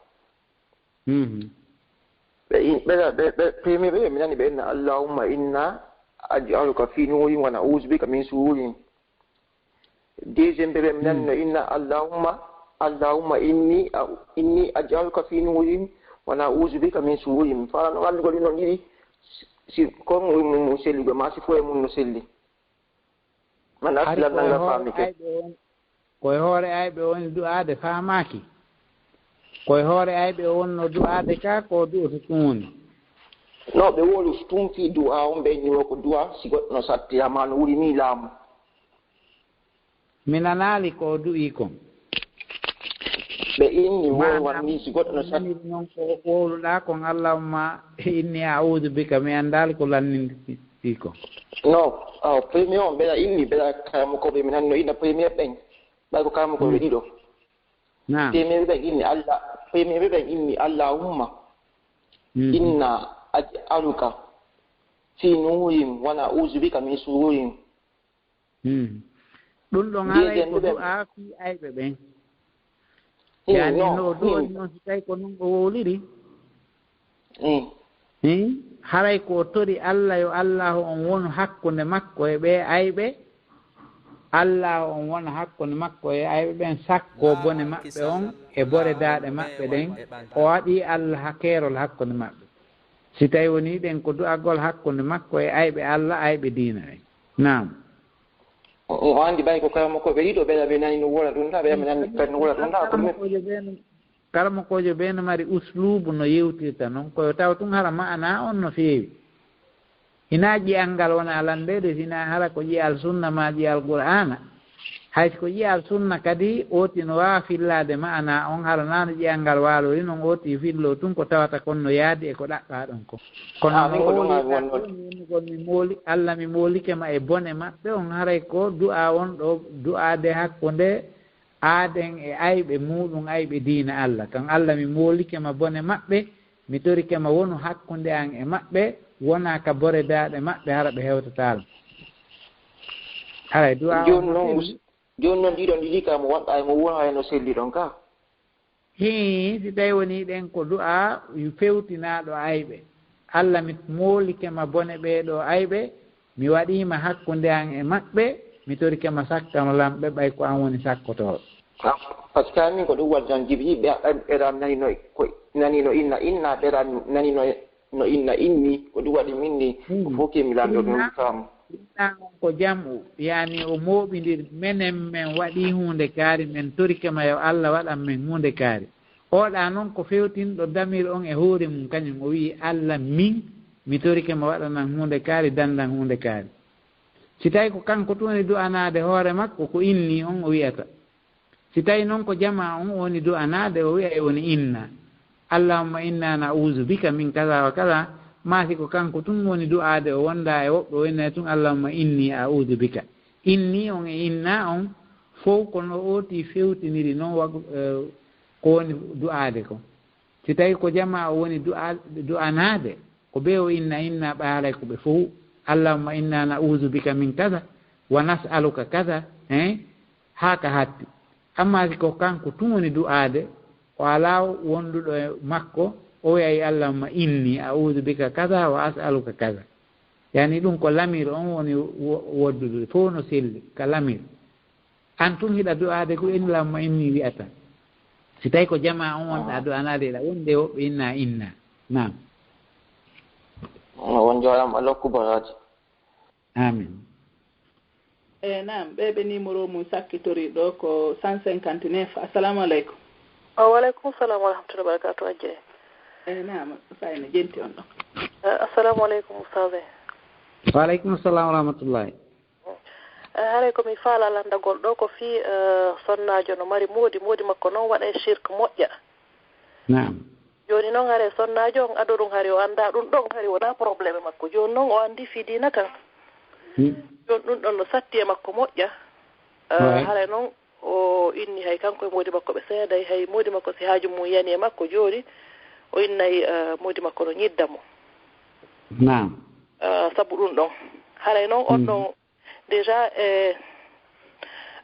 Mhm. Ɓe in-, ɓe, ɓe, ɓe, premier ɓe, mi nani ɓe inna, "Allahumma inna aj'aluka fi nurin wa na'uzu bika min shururihim." Deuxième bébé, mi nanno inna, "Allahumma, Allahumma inni a-, inni aj'aluka fi nurin wa na'uzu bika min shururihim." Mi faala no anndugol ɗin non ɗiɗi, si, si kon mum, mum selli, ma si foye mum no selli. Man Hari aslan ko e nanga hoore faami ke. Ayɓe on, ko e hoore ayɓe on du'aade faamaaki. Ko e hoore ayɓe on no du'aade ka, ko du'oto ɗum woni. No, ɓe wolu tun fii du'a on, ɓe ñiwo ko du'a, si goɗɗo no satti, ama no wuli ni laamu. Mi nanaali ko o du'ii kon. Ɓe inni, wowwan ni si goɗɗo no sat- Maanaam, non ko wowluɗaa kon, "Allahumma inni a'udhu bika," mi anndaali ko lannindii kon. No, aw, premier on, ɓeɗa inni, ɓeɗa karamokooɓe, mi nanno inna premier ɓen. Ɓay ko karamokooɓe Hmm. ɗiɗo. Naam. Premier ɓen inni Allah, premier ɓen inni, "Allahumma Hmm. inna aj'aluka fi nurin wa na'uzu bika min shururihim." Hmm. Ɗum ɗon haray ko du'a fii ayɓe ɓen. Hmm, yani no, no o du'ori non, si tawi ko non o wowliri. Hmm. Hmm? Haray ko o tori Allah yo Allahu on wonu hakkunde makko e ɓee ayɓe. Allahu on wona hakkunde makko e ayɓe ɓen, sakko bone maɓɓe on e bore daaɗe maɓɓe ɗen. O waɗi Allah ha keerol hakkunde maɓɓe. Si tawi woni ɗen ko du'agol hakkunde makko e ayɓe Allah, ayɓe diina ɗen. Naam. O, o anndi ɓay ko karamokooɓe ɗiɗo, ɓeɗa ɓe nani no wula ɗum ɗa, ɓeɗa ɓe nani kadi no wula ɗum ɗa, ko ɗum. Karamokoojo bee no, karamokoojo bee no mari usluubu no yewtirta non, ko yo taw tun hara ma'ana on no feewi. Hinaa ƴi'al ngal wona landeede, si hinaa hara ko ƴi'al sunna maa ƴi'al Qur'aana. Hay si ko ƴi'al sunna kadi, ooti no waawa fillaade ma'ana on, hara naa no ƴi'al ngal waalori non, ooti filloo tun ko tawata kon no yaadi e ko ɗaɓɓaa ɗon kon. Kono ah, no min ko ɗum wowlirta wonno. Ɗon, min ko mi mooli, Alla mi moolike ma e bone maɓɓe on, haray ko du'a on ɗo, du'aade hakkunde aaden e ayɓe muuɗum, ayɓe diina Alla. Kan Alla mi moolike ma bone maɓɓe, mi torike ma wonu hakkunde an e maɓɓe, wona ka bore daaɗe maɓɓe, hara ɓe hewtataal. Haray du'a on jooni no noon, selli. Jooni noon, ɗiɗon ɗiɗi ka mo wonɗa e mo wona e no selli ɗon ka. Hii, si tawi woni ɗen ko du'a fewtinaaɗo ayɓe. Alla, mi moolike ma bone ɓee ɗoo ayɓe, mi waɗii ma hakkunde an e maɓɓe, mi torike ma sakkano lan ɓe, ɓay ko an woni sakkotooɗo. Ah, par ce que min ko ɗum waɗi tan, jibi ɓe, ɓe, ɓe ɗan nani no, ko nani no inna, inna, ɓe ɗan nani no no inna inni, ko ɗum waɗi min ni, ko hmm, fof ke mi lanndo ɗum inna, kam. Inna on ko jam'u, yani o mooɓindir, menen men waɗi huunde kaari, men torike ma yo Alla waɗan men huunde kaari. Oɗa noon ko fewtinɗo damir on e hoore mum, kañum o wi'i, Alla min, mi torike ma waɗanan huunde kaari, dandan huunde kaari. Si tawi ko kanko tun woni du'anaade hoore makko, ko inni on o wi'ata. Si tawi noon ko jamaa on woni du'anaade, o wi'ay woni inna. Allahumma inna na'uuzu bika min kaza wa kaza. Maa si ko kanko tun woni du'aade, o wonda e woɓɓe, o wi'ay tun, Allahumma inni a'uuzu bika. Inni on e inna on, fow ko no ooti fewtiniri noon, wa-, eh, ko woni du'aade ko. Si tawi ko jamaa o woni du'a-, du'anaade, ko ɓe o inna, inna ɓaaray ko ɓe fow. Allahumma inna na'uuzu bika min kaza, wa nas'aluka kaza, hein? Haa ka hatti. Amma si ko kanko tun woni du'aade, o alaa wonduɗo e makko, o wi'ay, Allahumma inni a'uuzu bika kaza wa as'aluka kaza. Yani ɗum ko lamir on woni wo-, woddude, fow no selli ka lamir. An tun hiɗa du'aade ko inni, Allahumma inni wi'ata. Si tawi ko jamaa on wonɗa du'anaade, hiɗa wonde woɓɓe inna, inna. Naam. Won jooɗam, Allah okku baraaji. Amin. E, naam, ɓe ɓe numéro mum sakkitori ɗo ko cent cinquante-neuf. Assalamu aleykum. O, waleykum salam wa rahmatullahi wa barakatuh, Ajje. E, naam, fayna jenti on ɗo. E, assalamu aleykum, Ustaz. Waleykum salam wa rahmatullahi. E, haray ko mi faala landagol ɗo ko fii, e, sonnaajo no mari moodi, moodi makko noon waɗay shirk moƴƴa. Naam. Jooni noon, hare sonnaajo on ado ɗum, hari o anndaa ɗum ɗon, hari wonaa probleeme makko. Jooni noon, o anndii fii diina kan. Hmm. Jooni ɗum ɗon no satti e makko moƴƴa. Eh, ouais. Haray noon, o inni hay kanko e moodi makko ɓe seeday, hay moodi makko si haaju mum yani e makko jooni, o innay, eh, moodi makko no ñidda mo. Naam. Eh, sabu ɗum ɗon. Haray noon, on hmm, ɗon Déjà, e,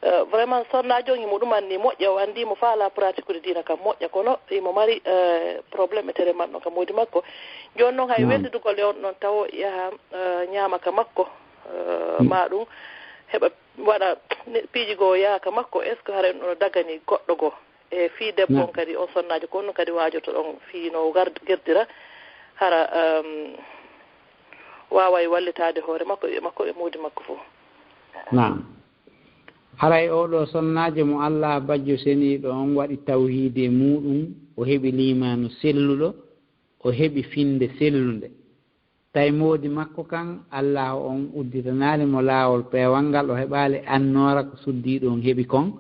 e, vraiment, sonnaajo on himo ɗum anni moƴƴa, o anndi mo faala pratikude diina kam moƴƴa, kono himo mari, e, problème e tere man ɗon ka moodi makko. Jooni noon, hay, naam, weldidugol e on ɗon tawo yaha, e, ñaama ka makko, e, mm, maa ɗum heɓa waɗa ne-, piiji goo yaha ka makko, est-ce que hara ɗum no dagani goɗɗo goo? E fii debbo on kadi, on sonnaajo, ko honno kadi waajotoɗon fii no gar-, gerdira, hara, um, waaway wallitaade hoore makko, ɓiɓɓe makko e moodi makko fof? Naam. Haray oo ɗoo sonnaajo mo Allah Bajjo Seniiɗo on waɗi tawhiidi e muuɗum, o heɓi liimaanu selluɗo, o heɓi finnde sellunde. Tawi moodi makko kan, Allaahu on udditanaali mo laawol peewal ngal, o heɓaali annoora ko suddiiɗo on heɓi kon.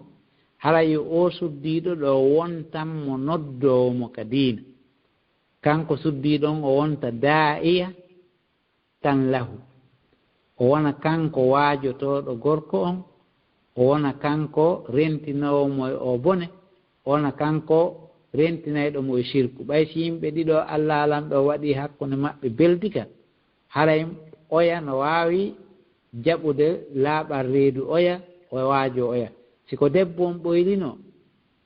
Hara yo oo suddiiɗo ɗoo wontan mo noddoowo mo ka diina. Kanko suddiiɗo on o wonta daa'iya tan lahu. O wona kanko waajotooɗo gorko on, o wona kanko rentinoowo mo e oo bone, o wona kanko rentinayɗo mo e sirku. Ɓay si yimɓe ɗiɗo Alla Lanɗo waɗii hakkunde maɓɓe beldi ka, haray oya no waawi jaɓude laaɓal reedu oya, o waajo oya. Si ko debbo on ɓoylino,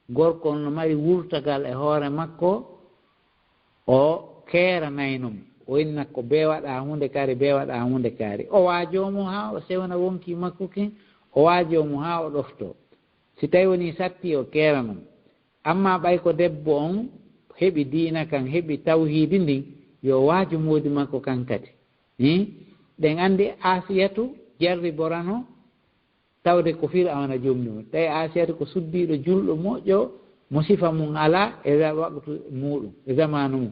gorko on no mari wurtagal e hoore makko, o keeranayno mo. O inna ko bee waɗa huunde kaari, bee waɗa huunde kaari. O waajoo mo haa o sewna wonkii makko kin, o waajoo mo haa o ɗoftoo. Si tawi wonii satti, o keerano mo. Amma ɓay ko debbo on heɓi diina kan, heɓi tawhiidi ndin, yo waaju moodi makko kan kadi. Hi? Ɗen anndi Asiyatu jarriborano tawde ko Fir'awna jomni mo. Tawi Asiyatu ko suddiiɗo julɗo moƴƴo mo sifa mum alaa e wa-, waqtu muuɗum, e zamaanu mum.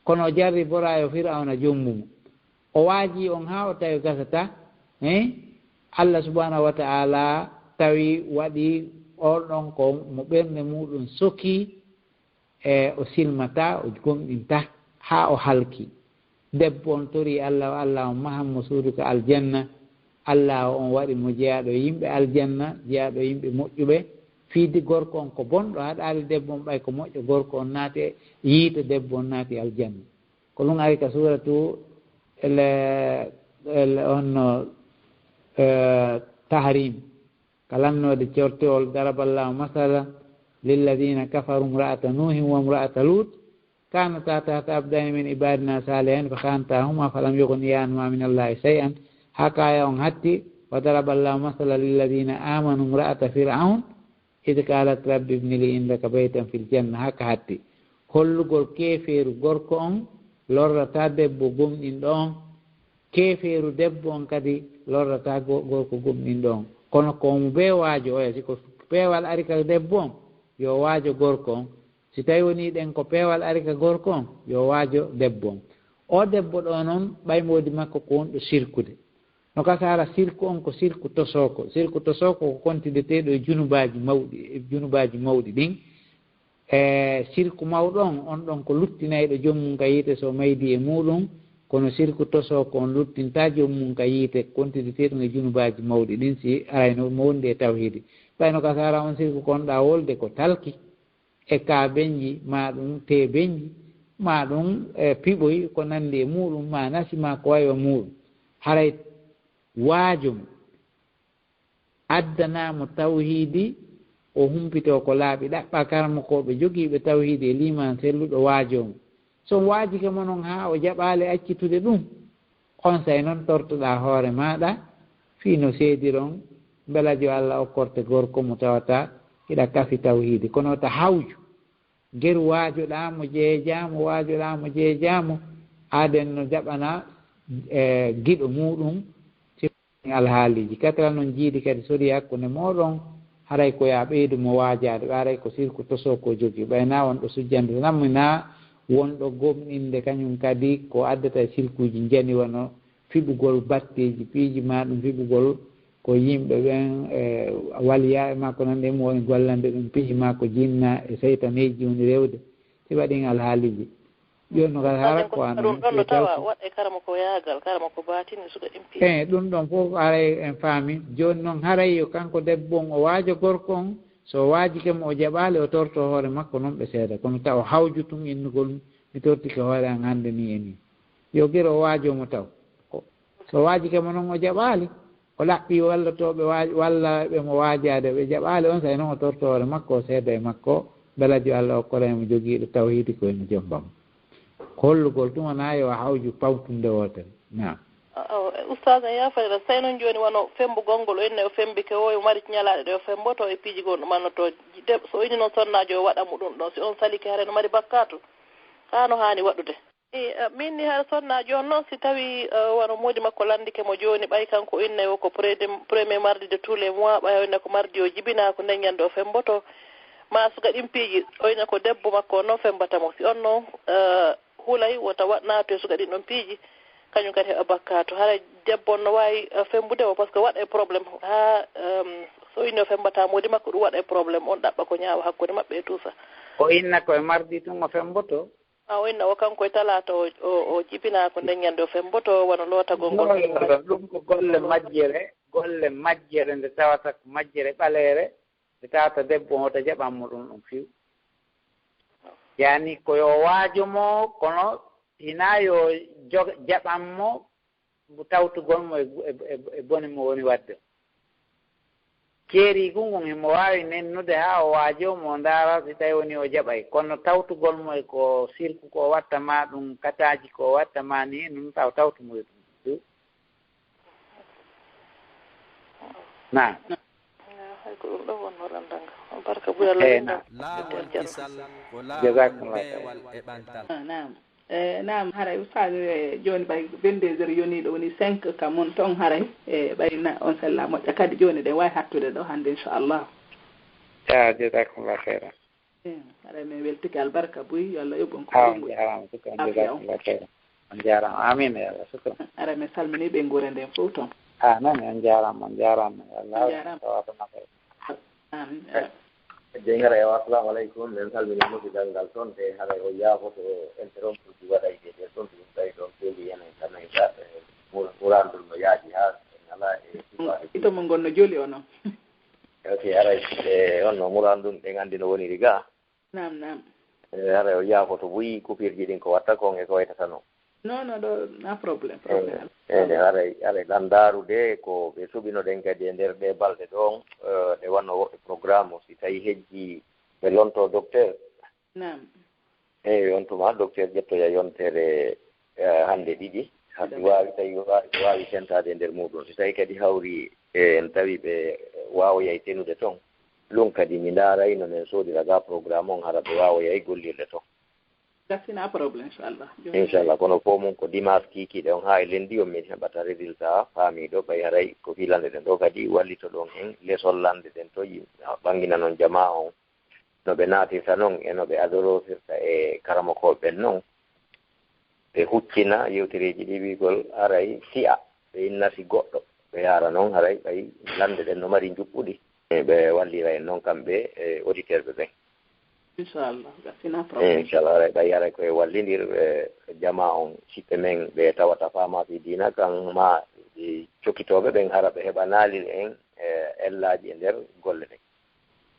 Kono o jarribora yo Fir'awna jommu mo. O waajii on haa o tawi gasata, eh? Allah subhanahu wa ta'ala tawi waɗi on ɗon ko mo ɓernde muuɗum sokii, e o silmataa, o gomɗintaa haa o halki. Debbo on torii Allah, o Allah on mahan mo suudu ka aljanna. Allah on waɗi mo jeyaaɗo e yimɓe aljanna, jeyaaɗo e yimɓe moƴƴuɓe. Fiidi gorko on ko bonɗo, haɗaali debbo on ɓay ko moƴƴo, gorko on naati e yiite, debbo on naati aljanna. Ko ɗum ari ka suuratu el, el on no, eh, Tahrim. Ka lannoode cortewol, ضرب الله مثلا للذين كفروا امرأتي نوح وامرأة لوط كانتا تحت عبدين من عبادنا صالحين فخانتاهما فلم يغنيا عنهما من الله شيئا. Haa ka aaya on hatti, وضرب الله مثلا للذين آمنوا امرأة فرعون إذ قالت رب ابن لي عندك بيتا في الجنة, haa ka hatti. Hollugol keefeeru gorko on lorrataa debbo gomɗinɗo on, keefeeru debbo on kadi lorrataa go-, gorko gomɗinɗo on. Kono ko mo bee waajo oya, si ko peewal ari ka debbo on, yo waajo gorko on. Si tawi wonii ɗen ko peewal ari ka gorko on, yo waajo debbo on. O debbo ɗo non, ɓay moodi makko ko wonɗo sirkude. No ka sara sirku on ko sirku tosooko. Sirku tosooko ko kontideteeɗo e junubaaji mawɗi, e junubaaji mawɗi ɗin. E sirku mawɗo on, on ɗon ko luttinayɗo joomum ka yiite so maydi e muuɗum, kono sirku tosooko on luttintaa joomum ka yiite, kontideteeɗum e junubaaji mawɗi ɗin si arayno mo wondi e tawhiidi. Ɓay no ka sara on sirku ko on ɗa wolde ko talki, e kaabenji, maa ɗum teebenji, maa ɗum, e, piɓoy, ko nandi e muuɗum, maa nasi, maa ko waywa muuɗum. Haray waajo mo, addanaa mo tawhiidi, o humpitoo ko laaɓi, ɗaɓɓa karamokooɓe jogiiɓe tawhiidi e liimaan selluɗo waajoo mo. So waajike mo non haa o jaɓaali accitude ɗum, onsay non tortoɗaa hoore maaɗa fii no seediron, mbela jo Alla okkorte gorko mo tawata hiɗa kafi tawhiidi. Kono ta hawju, geru waajoɗaa mo jeejaa mo, waajoɗaa mo jeejaa mo, aaden no jaɓana, e, giɗo muuɗum, alhaaliiji. Katira non jiidi kadi sori hakkunde mooɗon, haray ko yaa ɓeydu mo waajaade, ɓe haray ko sirku tosoo ko jogii. Ɓay naa wonɗo sujjande tan, mi naa wonɗo gomɗinde kañum kadi ko addata e sirkuuji njani, wano fiɓugol batteeji piiji, maa ɗum fiɓugol ko yimɓe ɓen, e, waliyaaɓe maa ko nanndi e mum woni gollande ɗum piiji, maa ko jinna e seytaneeji woni rewde. Si waɗi alhaaliiji. Jooni no kadi hara ko an ɗum ɗon no tawa waɗa e karama ko yaagal, karama ko baatini suka ɗin piiji. Eey, ɗum ɗon fof haray en faami. Jooni noon haray yo kanko debbo on o waajo gorko on, so o waajike mo o jaɓaali, o torto hoore makko noon ɓe seeda. Kono taw o hawju tun innugol, "Mi tortike hoore an hannde nii e nii." Yo giro o waajo mo taw. O, so o waajike mo noon o jaɓaali, o laɓɓi wallotooɓe waaj-, walla ɓe mo waajaade, ɓe jaɓaali, onsay noon o torto hoore makko, o seeda e makko, mbela jo Alla okkora mo jogiiɗo tawhiidi ko ene jomba mo. Ko hollugol tuma na yo hawju pawtunde wootere. Naam. Awa, e, Ustaaz, en yaafayra, sey noon jooni wano fembugol ngol, o inni o fembike, o mari ñalaaɗe ɗe o femboto e piiji gonɗo mannotoo. De, so o inni noon sonnaajo o waɗa mo ɗum ɗon, si on salike hare no mari bakkaatu, haa no haani waɗude. I, a, min ni hara sonnaajo on noon, si tawi, a, wano moodi makko lanndike mo jooni, ɓay kanko o inni o ko pre-, premier mardi de tous les mois, ɓay o inni ko mardi o jibinaa, ko nden ñande o femboto, maa suka ɗin piiji, o inni ko debbo makko on noon fembata mo. Si on noon, a, hulay wota wa-, naatu e suka ɗin ɗon piiji, kañum kadi heɓa bakkaatu. Hara debbo on no waawi, a, fembude mo, parce que waɗa e problème. Haa, em, so o inni o fembata moodi makko, ɗum waɗa e problème. On ɗaɓɓa ko ñaawa hakkunde maɓɓe e tout ça. O inna ko e mardi tun o femboto? A, o inna o kanko e talaata o, o, o jibinaa ko nden ñande o femboto, wano lootagol ngol. Ɗum ko golle majjere, golle majjere nde tawata ko majjere ɓaleere, nde tawata debbo on wota jaɓan mo ɗum ɗum fiw. Yaani ko yo waajo mo, kono hinaa yo jo-, jaɓan mo mbo tawtugol mo e, e, e, e bone mo woni waɗde. Ceeri gu ngun himo waawi nennude haa o waajoo mo, o ndaara si tawi woni o jaɓay. Kono tawtugol mo e ko sirku ko watta ma ɗum, kataaji ko watta ma ni, ɗum taw tawtu mo e ɗum. Naam. Hay ko ɗum ɗo wonno randanga. Barka buy Allah. Eh, naam. Laawol kisal ko laawol peewal e ɓantal. Ah, naam. Eh, naam, haray ustaz, eh, jooni ɓay vingt-deux heures yoniiɗo woni cinq ka mon ton haray, eh, ɓay na on sella moƴƴa kadi jooni ɗen wawi hattude ɗo hannde inchallah. Ya, jazakumullah khairan. Eh, haray min weltike albarka buy, yo Allah yoɓ on ko. Ah, on jaaraama, shukran, jazakumullah khairan. On jaaraama, amin ya Allah, shukran. Haray min salmini ɓe nguure nden fof ton. Ah, non, on jaaraama, on jaaraama, ya Allah. On jaaraama. Tawata maɓɓe. Amin. Eyi, haray o, assalamu aleykum. Min salmini musidal ngal toon, te haray o yaafoto interrompuji waɗayɗi e nder ɗon, ɗum tawi ɗon feewi enen tan e ga, e, mur-, murandul no yaaji haa en alaa e sifaade. Ito mo ngon no joli o noon. Ok, haray, e, on no murandun ɗen anndi no woniri ga. Naam, naam. E, haray o yaafoto buy kupirji ɗin ko watta kon e ko waytata noon. Non, non, ɗo na problème, problème. Eyi, eyi, haray, haray ɗan ndaarude ko ɓe suɓino ɗen kadi e nder ɗe balɗe ɗon, eh, ɗe wanno woɓɓe programme o, si tawi hejji ɓe lonto docteur. Naam. Eyi, on tuma docteur ƴettoya yontere, eh, hannde ɗiɗi. Hannde waawi tawi waawi, waawi tentaade e nder muɗum. Si tawi kadi hawri, eh, en tawi ɓe waawoyay tenude ton. Ɗum kadi mi ndaaray no men soodira ga programme on hara ɓe waawoyay gollirde ton. Gasina problème, inchallah. Jooni inchallah, kono fof mum ko dimanche kiikiiɗe on haa e lundi on min heɓata résultat faamiiɗo, ɓay haray ko fii lanɗe ɗen ɗo kadi wallito ɗon en lesol lanɗe ɗen to yi-, ɓanngina non jamaa on, no ɓe naatirta non e no ɓe adorosirta e karamokooɓe ɓen non. Ɓe huccina yewtereeji ɗi wiigol haray si'a, ɓe innasi goɗɗo, ɓe yaara non haray ɓay lanɗe ɗen no mari njuɓɓudi. E ɓe wallira en non kamɓe e auditeur ɓe ɓen. Inchallah, gasina problème. Eh, inchallah, haray ɓay haray koye wallindir, eh, jamaa on, siɓɓe men ɓe tawata faama fii diina kan, ma, eh, cokkitooɓe ɓen hara ɓe heɓa naalil en, eh, ellaaji e nder golle ɗen.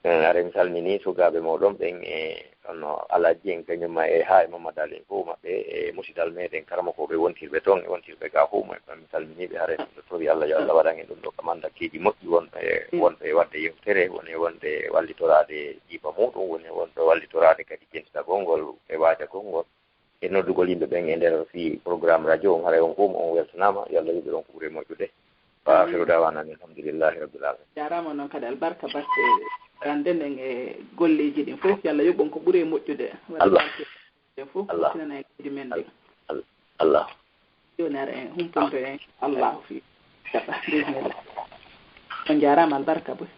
Eh, haray mi salmini sukaaɓe mooɗon ɓen, e onno Alhaji en kañum ma e haa e Mamadou Ali en fof maɓɓe, e musidal meɗen karamokooɓe wontirɓe toon e wontirɓe ga fof, mo en mi salmini ɓe, haray ɗum ɗo tori Allah, yo Allah waɗan en ɗum ɗo kamandakkeeji moƴƴi wonɓe, wonɓe waɗde yewtere, woni wonde wallitoraade jiiba muɗum, woni wonɓe wallitoraade kadi jentitagol ngol e waajagol ngol, e noddugol yimɓe ɓen e nder fii programme radio on, haray on fof on weltanaama, yo Allah yoɓir on ko ɓuri moƴƴude. Wa akhiru da'wana anil hamdulillahi rabbil alamin. Jaaraama noon kadi albarka batte rande nden e golleeji ɗin fof, yo Allah yoɓ on ko ɓuri e moƴƴude. Waɗa Allah. Barke. Ɓe fof Allah. Tinana e leydi men ndi. Allah. Allah. Jooni ara en humpunto en Allahu fi. Bismillah. On jaaraama albarka boy.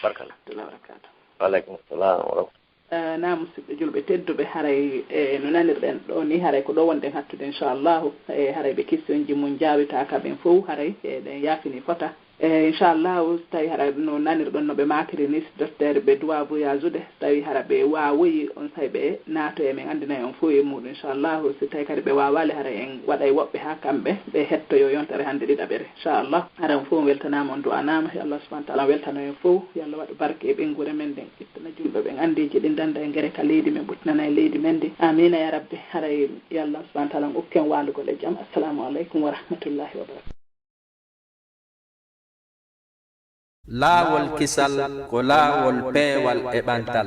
Barkala. Wa rahmatullahi wa barakatuh. Wa aleykum salam wa rahmatullahi. Eh, na musidɓe julɓe tedduɓe, haray, eh, no nanirɗen ɗo ni, haray ko ɗo wonɗen hattude inchallahu. Eh, haray ɓe questionji mum jaawitaaka ɓen fof, haray, eh, ɗen yaafini fota. E inchallahu, so tawi hara no nanirɗon no ɓe maakiri ni, si docteur ɓe duwa voyage ude, so tawi hara ɓe waawoyi, on say ɓe naato e men anndinay on fof e muɗum inchallahu. Si tawi kadi ɓe waawaali, hara en waɗay woɓɓe haa kamɓe ɓe hettoyo yontere hannde ɗiɗaɓere inchallah. Hara on fof on weltanaama, on du'anaama, yo Allah subhanahu wa taala weltano en fof, yo Allah waɗu barke e ɓeynguure men nden, ittana julɓe ɓen anndeeji ɗin, danda e ngere ka leydi men, ɓuttinana e leydi men ndi. Amina ya rabbi. Haray yo Allah subhanahu wa taala on okku en waalugol e jam. Assalamu aleykum wa rahmatullahi wa barakatuh. Laawol kisal ko laawol peewal e ɓantal.